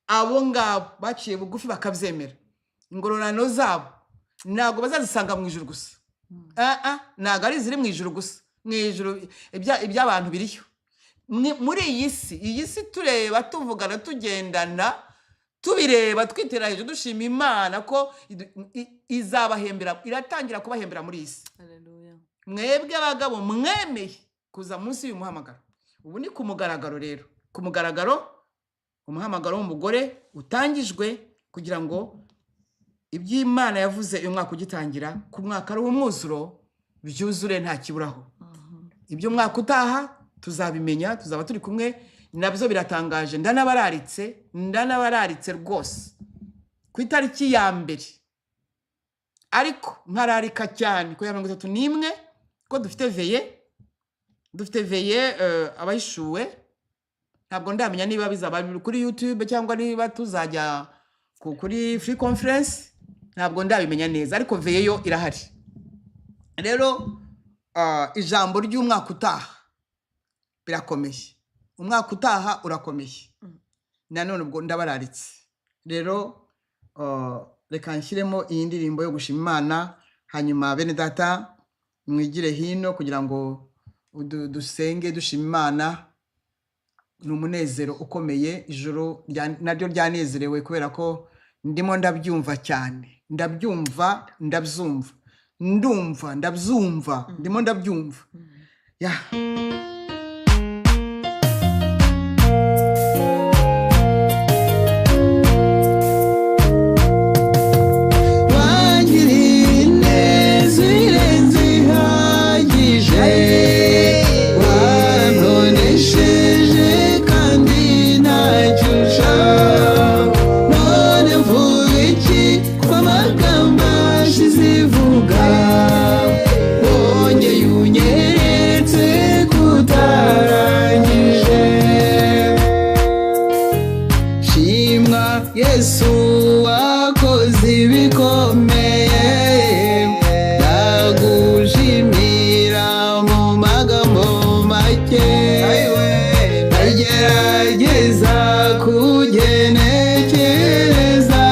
Abo ngabo baciye bugufi bakabyemera, ingororano zabo ntabwo bazazisanga mu ijuru gusa. Ntabwo ari iziri mu ijuru gusa. Mu ijuru iby'abantu biriyo. Muri iyi si tureba, tuvugana, tugendana, tubireba, twitera hejuru, dushima Imana ko izabahembera, iratangira kubahembera muri iyi si. Mwebwe abagabo mwemeye kuza munsi y'uyu muhamagaro. Ubu ni ku mugaragaro. Rero ku mugaragaro umuhamagaro w'umugore utangijwe kugira ngo iby'Imana yavuze uyu mwaka ugitangira, ku mwaka ari umwuzuro, byuzure nta kiburaho. Ibyo mwaka utaha tuzabimenya, tuzaba turi kumwe nabyo. Biratangaje, ndanabaraaritse rwose ku itariki ya 1, ariko nkararika cyane ku ya 31, ko dufite veye abahishuwe. Ntabwo ndamenya niba bizaba kuri YouTube cyangwa niba tuzajya kuri free conference, ntabwo ndabimenya neza, ariko veye yo irahari. Rero ijambo ry'umwaka utaha birakomeye, umwaka utaha urakomeye. Nanone ubwo ndabararitse. Rero reka nshyiremo iyi ndirimbo yo gushima Imana, hanyuma bene data mwigire hino kugira ngo dusenge dushima Imana. Ni umunezero ukomeye, ijoro naryo ryanezerewe kubera ko ndimo ndabyumva cyane, ndabyumva, ndabyumva, ndumva, ndabyumva, ndimo ndabyumva. Ya. Gerageza kugenekereza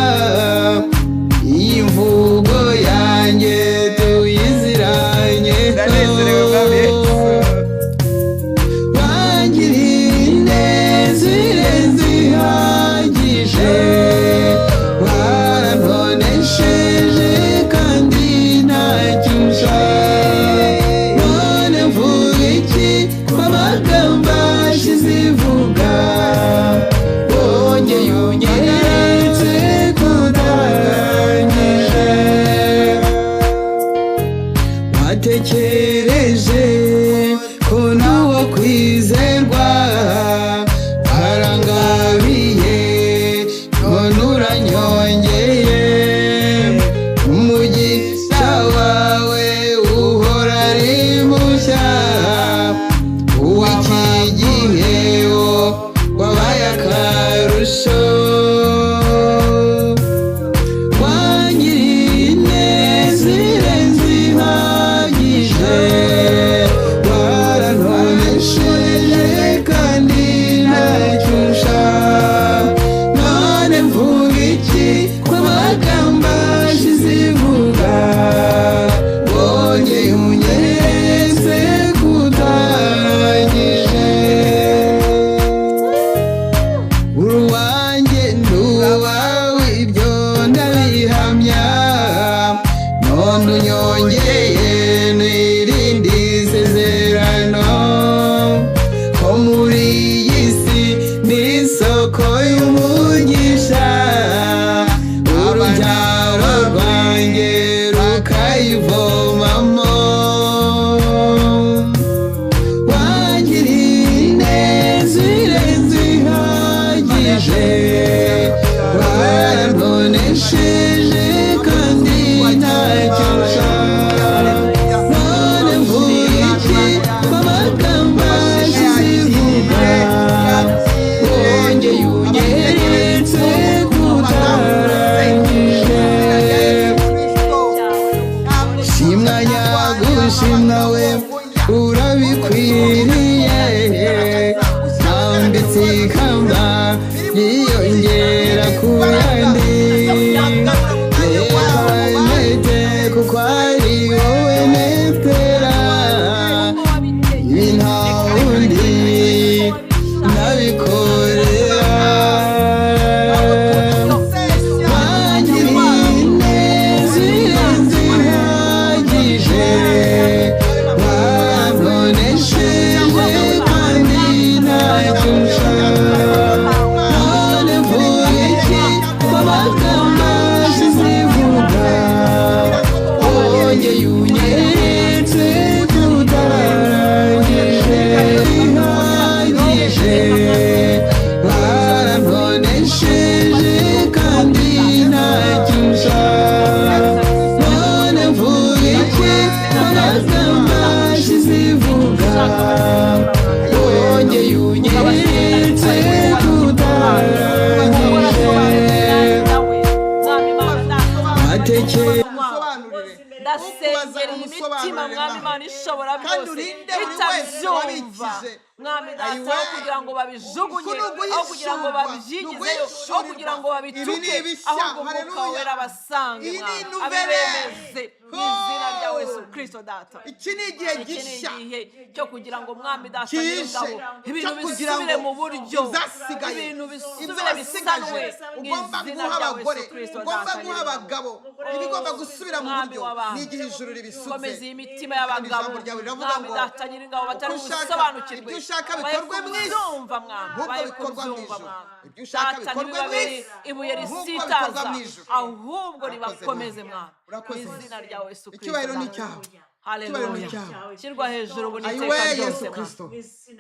kukubaza Isengeri imitima umusobanurire mwami Mwami. Imana ishobora Kandi byose urinde buri wese itabyumva wabikije. Mwami data, Ayiwe. aho kugira ngo babijugunye, Uku ni aho kugira ngo uguhishurwa, babyigizeyo, ni aho kugira ngo uguhishurirwa. Ibi ni babituke, ibishya, ahubwo Umwuka haleluya. Wera abasange, Iyi ni Mwami, nouvelle. abibemeze mu izina rya Yesu Kristo data. Iki ni igihe Iki ni gishya igihe cyo kugira ngo mwami data kije nyir'ingabo ibintu cyo kugira bisubire ngo mu buryo, izasigaye, ibintu ibyo bisubire wasigaje bisanwe mu ugomba izina guha rya abagore, Yesu Kristo ugomba data guha nyir'ingabo. abagabo, ibigomba gusubira mu Mwami buryo w'abantu, ni igihe ijuru ribisutse. Komeza iyi mitima Kandi y'abagabo, ijambo ryawe riravuga mwami ngo data nyir'ingabo, batari uko ushaka, busobanukirwe, ibyo ushaka bahe bikorwe mu isi, kubyumva, mwami, nk'uko bahe bikorwa mu kubyumva, ijuru. mwami. Ibyo ushaka Data, bikorwe mu ntibibabere isi, ibuye nk'uko risitaza, bikorwa mu ijuru. Ahubwo Urakoze, ribakomeze, Mwami. mwami, mu Urakoze. izina rya Yesu Kristo Icyubahiro ni data. icyawe. Icyubahiro ni Haleluya. icyawe. Shyirwa hejuru ubu Ayiwe n'iteka Yesu ryose, mwami. Kristo,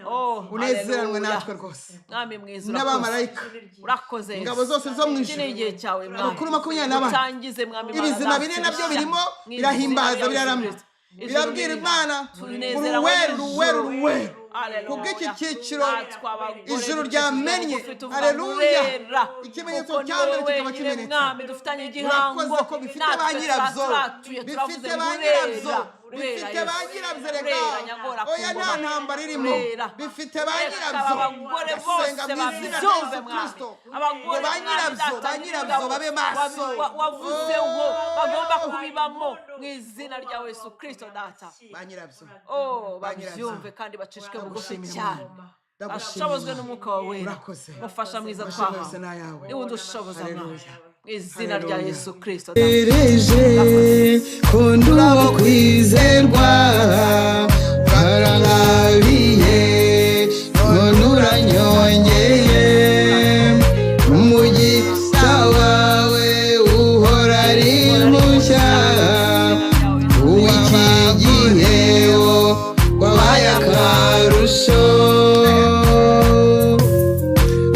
Oh, unezeranwe haleluya. natwe rwose Mwami mwiza, urakoze. n'abamarayika, Urakoze Yesu. ingabo zose zo mu Iki ni ijuru, igihe cyawe, mwami. abakuru 24, Utangize, mwami Imana ibizima data, bine nabyo ibishya. birimo Mu izina birahimbaza, rya Yesu biraramya, Kristo. Ijuru birabwira riri. Imana Tunezeranwe uruweru, n'ijuru. uruweru, uruweru. Haleluya. Kubw'iki cyiciro Natwe abagore ijuru ducishije ryamennye, bugufi tuvuga haleluya, urera. ikimenyetso Kuko ni cya mbere wowe kikaba wenyine, kimenetse. mwami, dufitanye igihango. Urakoze ko bifite Natwe ba nyirabyo, turatuye, turavuze bifite ngo ba urera, nyirabyo, urera bifite Yesu. ba nyirabyo rega. Urera, nyagora ku Oya, nta ngoma. ntambara irimo, Urera. bifite ba Reka nyirabyo. abagore bose Ndasenga mu izina rya babyumve, Yesu mwami. Kristo ngo Abagore, ba mwami nyirabyo, data ba nyirabyo nyir'ingabo, babe maso. Wavuzeho bagomba kubibamo mu izina rya Yesu Kristo data. Ba nyirabyo, Oh, ba nyirabyo. babyumve kandi bacishwe bugufi Ndagushimira, cyane, Mwami. Ndagushimira, bashobozwe Mwami. n'Umwuka wawe Wera, Urakoze. mufasha mwiza Amashimwe twahawe, yose ni ayawe. niwe udushoboza, mwami, Haleluya. mu izina rya Haleluya. Yesu Kristo data. Ereje ko nduwo kwizerwa, warangabiye none uranyongeye, umugisha wawe uhora ari mushya, uw'iki gihe wo wabaye akarusho.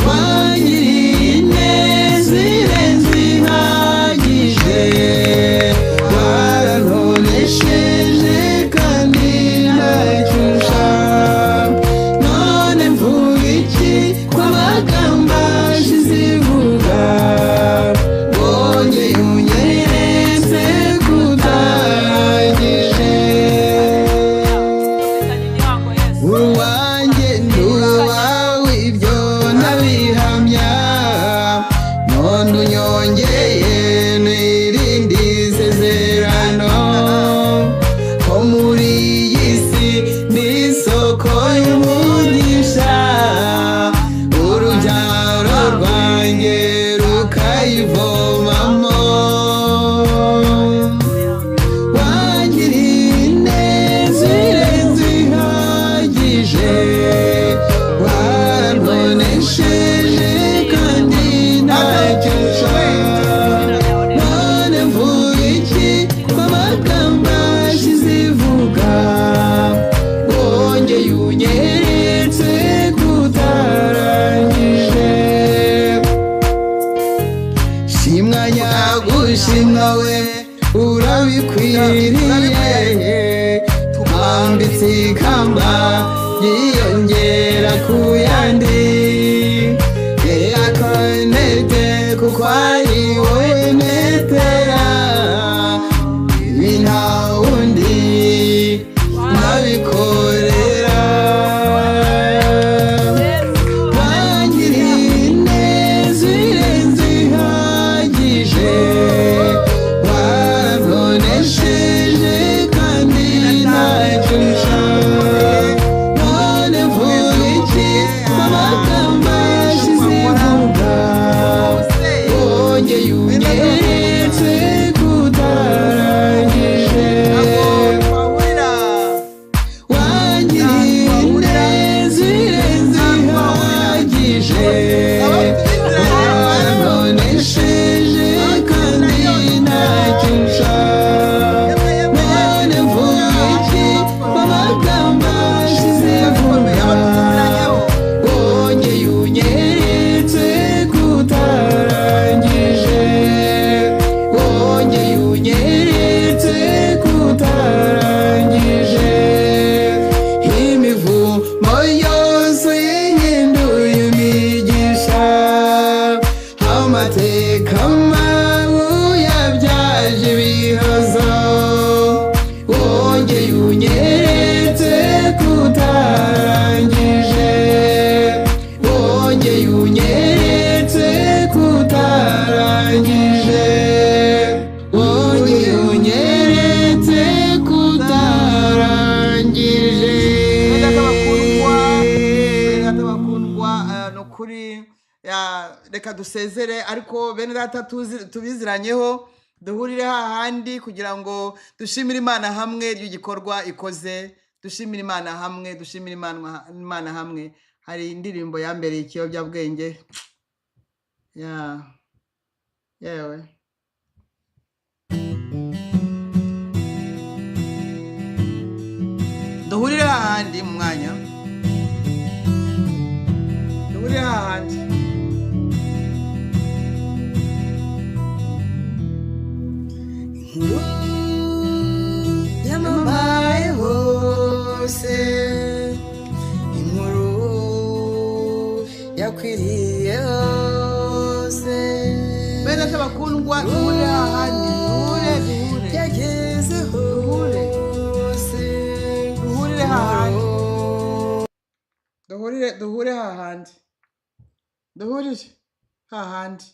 Wangiriye ineza irenze ihagije, warantonesheje kandi ntacyo ushaka. None mvuga iki ko amagambo ashize ivuga, wongeye unyeretse kutangije. Dufitanye igihango, Yesu. Uwanjye ni uwawe, ibyo ntabihamya, none unyongeye n'irindi sezerano, ko muri iyi si ni isoko y'umugisha, urubyaro rwanjye rukayivomamo. Wangiriye ineza irenze ihagije, warantonesheje kandi ntacyo nshaka. None mvuga iki ko amagambo ashize ivuga, wongeye unyeretse kutarangije. Shimwa nyagushimwa we, urabikwiriye, twambitse ikamba ryiyongera ku yandi, yakonete kuko ari wowe netera, ibi nta wundi nabikorera. Wangiriye ineza irenze ihagije, warantonesheje kandi ntacyo nshaka. None mvuga iki ko amagambo ashize ivuga, wongeye unyeretse kutarangije. Wangiriye ineza irenze ihagije, warantonesheje kandi ntacyo nshaka. None mvuga iki ko amagambo ashize ivuga, wongeye unyeretse kutarangije, wongeye unyeretse kutarangije. Imivumo yose yihinduye imigisha, amateka mabi yabyaje ibihozo. Reka dusezere, ariko bene data tubiziranyeho, duhurire hahandi kugira ngo dushimire Imana hamwe ry'igikorwa ikoze, dushimire Imana hamwe, dushimire Imana hamwe. Hari indirimbo yambereye ikiyobyabwenge ya yewe. Duhurire hahandi mu mwanya, duhurire hahandi. Inkuru yamamaye hose, inkuru yakwiriye hose, Bene data bakundwa, duhurire hahandi, duhure, duhure, yageze duhure, hose, duhurire hahandi, duhurire, duhure hahandi, duhurire hahandi.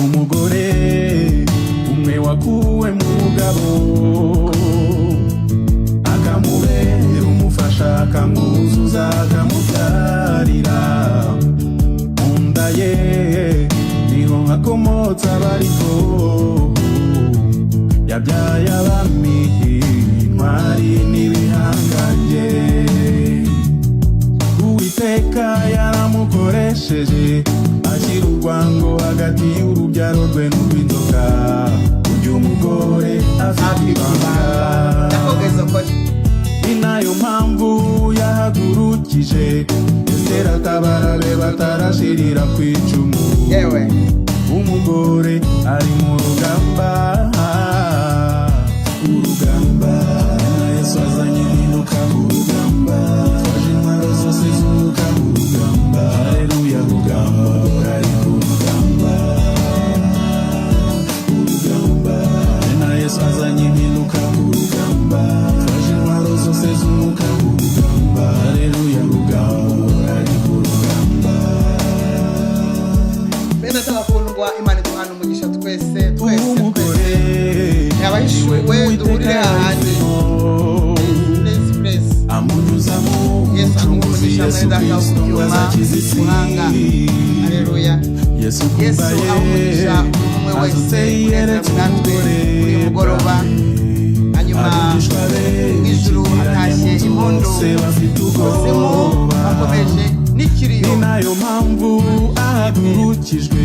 Umugore umwe wakuwe mu mugabo, akamubera umufasha, akamwuzuza, akamubyarira mu nda ye, niho hakomotse abariko yabyaye abami, intwari n'ibihangange. Uwiteka yaramukoresheje, ashyira urwango hagati y'urubyaro rwe n'urw'inzoka. Burya umugore afite Afite ibanga, ibanga. Ndakogeza ukuri. Ni nayo mpamvu yahagurukije Esiteri atabara be batarashirira ku icumu. Yewe. Umugore ari mu rugamba, urugamba. Na Yesu azanye impinduka, urugamba. Twaje intwaro zose z'umwuka, urugamba. Haleluya, rugamba, ari ku rugamba, urugamba. Na Yesu azanye impinduka, urugamba. Twaje intwaro zose z'umwuka, urugamba. Haleluya, rugamba, ari ku rugamba. Bene data bakundwa, Imana iduhana umugisha twese, twese, twese. Umugore Abahishuwe, niwe duhurire Uwiteka hahandi. yahisemo. Please, please. Amunyuza mu Yesu aguhe mucunguzi umugisha, Yesu mwene data wo Kristo ku ngo byuma, azakize isi. buhanga. Haleluya. Yesu Yesu kumva ahe ye umugisha buri umwe wese azutse unezerwe yeretse natwe umugore kuri uyu mugoroba. Hanyuma abigishwa be mu ijuru bikingiranye hatashye mu nzu impundu, bose bafite ikuzimu ubwoba. bakomeje n'ikiriyo. Ni nayo mpamvu ahagurukijwe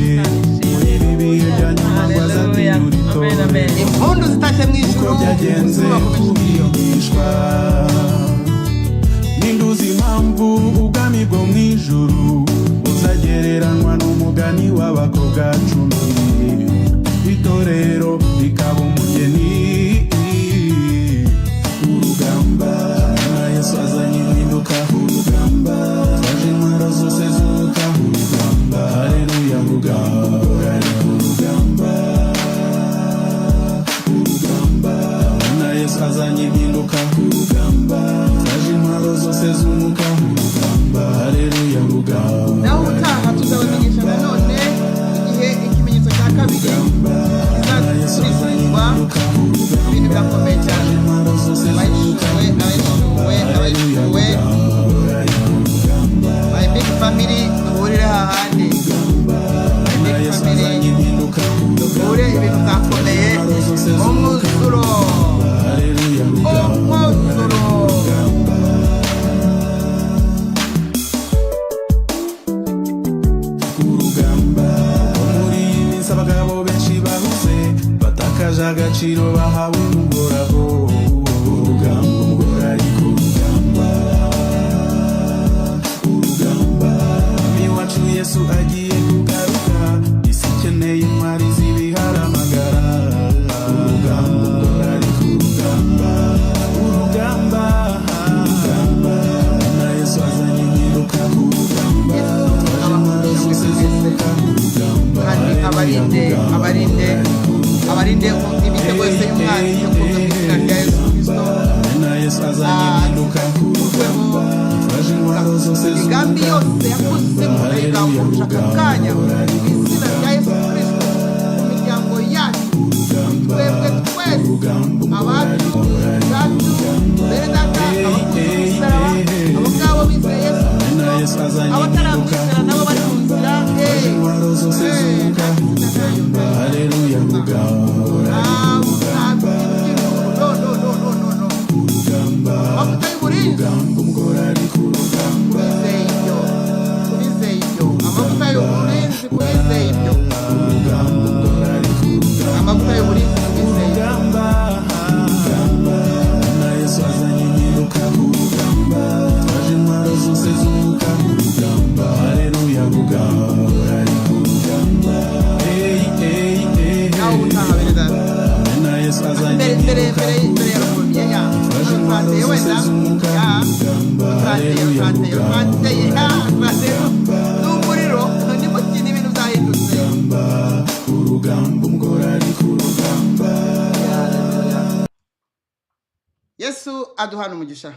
muri ibi bihe bya nyuma ngo Haleluya. azatinyura Amen, amen. itorero Impundu zitashye mu uko ijuru, byagenze ikuzimu bakomeje ku ikiriyo. bigishwa. Ninduzi impamvu ubwami bwo mu ijuru buzagereranywa n'umugani w'abakobwa 10, itorero rikaba umugeni. Urugamba, na Yesu azanye impinduka, urugamba. Twaje intwaro zose z'umwuka, urugamba. Haleluya, rugamba, ari ku rugamba, urugamba. Na Yesu azanye impinduka, urugamba. Twaje intwaro zose z'umwuka, urugamba. Haleluya, rugamba. Naho ubutaha tuzabamenyesha nanone igihe ikimenyetso cya kabiri kizakurikizwa. Ibintu birakomeye cyane. Abahishuwe, abahishuwe, abahishuwe, my big family, duhurire hahandi. My big family, duhure, ibintu byakomeye. Umwuzuro, umwuzuro. Urugamba. Muri iyi minsi abagabo benshi bahuze, batakaje agaciro bahawe n'Uhoraho. Urugamba, umugore ari ku rugamba, urugamba. Umwami wacu Yesu agiye kugaruka, isi ikeneye intwari z'ibiharamagara. Urugamba, umugore ari ku rugamba, urugamba, urugamba. Na Yesu azanye impinduka, urugamba. Yesu Twaje intwaro abaha zose umugisha mwese, z'umwuka, urugamba. kandi abarinde, abarinde, abarinde imitego yose y'umwanzi yo kuza mu izina rya Yesu Kristo. Na Yesu azanye impinduka, Tukurweho twaje intwaro zose imigambi z'umwuka, yose yakuzimu, ndayigangurusha aka kanya mu izina rya Yesu Kristo, mu miryango yacu, twebwe twese, abacu, ubwacu, bene data, abakunzi b'umusaraba, abo ngabo bizeye Yesu Kristo. Yesu azanye impinduka. Abataramwizera nabo bari mu nzira. Twaje intwaro zose z'umwuka ku rugamba. Haleluya, rugamba ari ku rugamba. No, no, no, no, no, no. Urugamba, Amavuta y'uburinzi. urugamba, umugore ari ku rugamba. Kubizeye ibyo, kubizeye ibyo, amavuta y'uburinzi, kubizeye ibyo. Urugamba, umugore ari ku rugamba. Amavuta y'uburinzi, kubizeye ibyo. Urugamba, urugamba, na Yesu azanye impinduka ku rugamba. Twaje intwaro zose z'umwuka ku rugamba. Haleluya, rugamba, umugore ari ku rugamba. Hey, hey, hey, Nawe ubutaha, bene data. Na Yesu azanye Mbere, mbere, impinduka mbere, ku mbere ya rugamba. rukomye ya Twaje intwaro twateye zose wenda z'umwuka ya ku rugamba. twateye, Haleluya, twateye, rugamba, twateye umugore ya ari ku twateye rugamba. n'umuriro nimukine, ibintu byahindutse. Urugamba, urugamba, umugore ari ku rugamba. Yesu aduhana umugisha.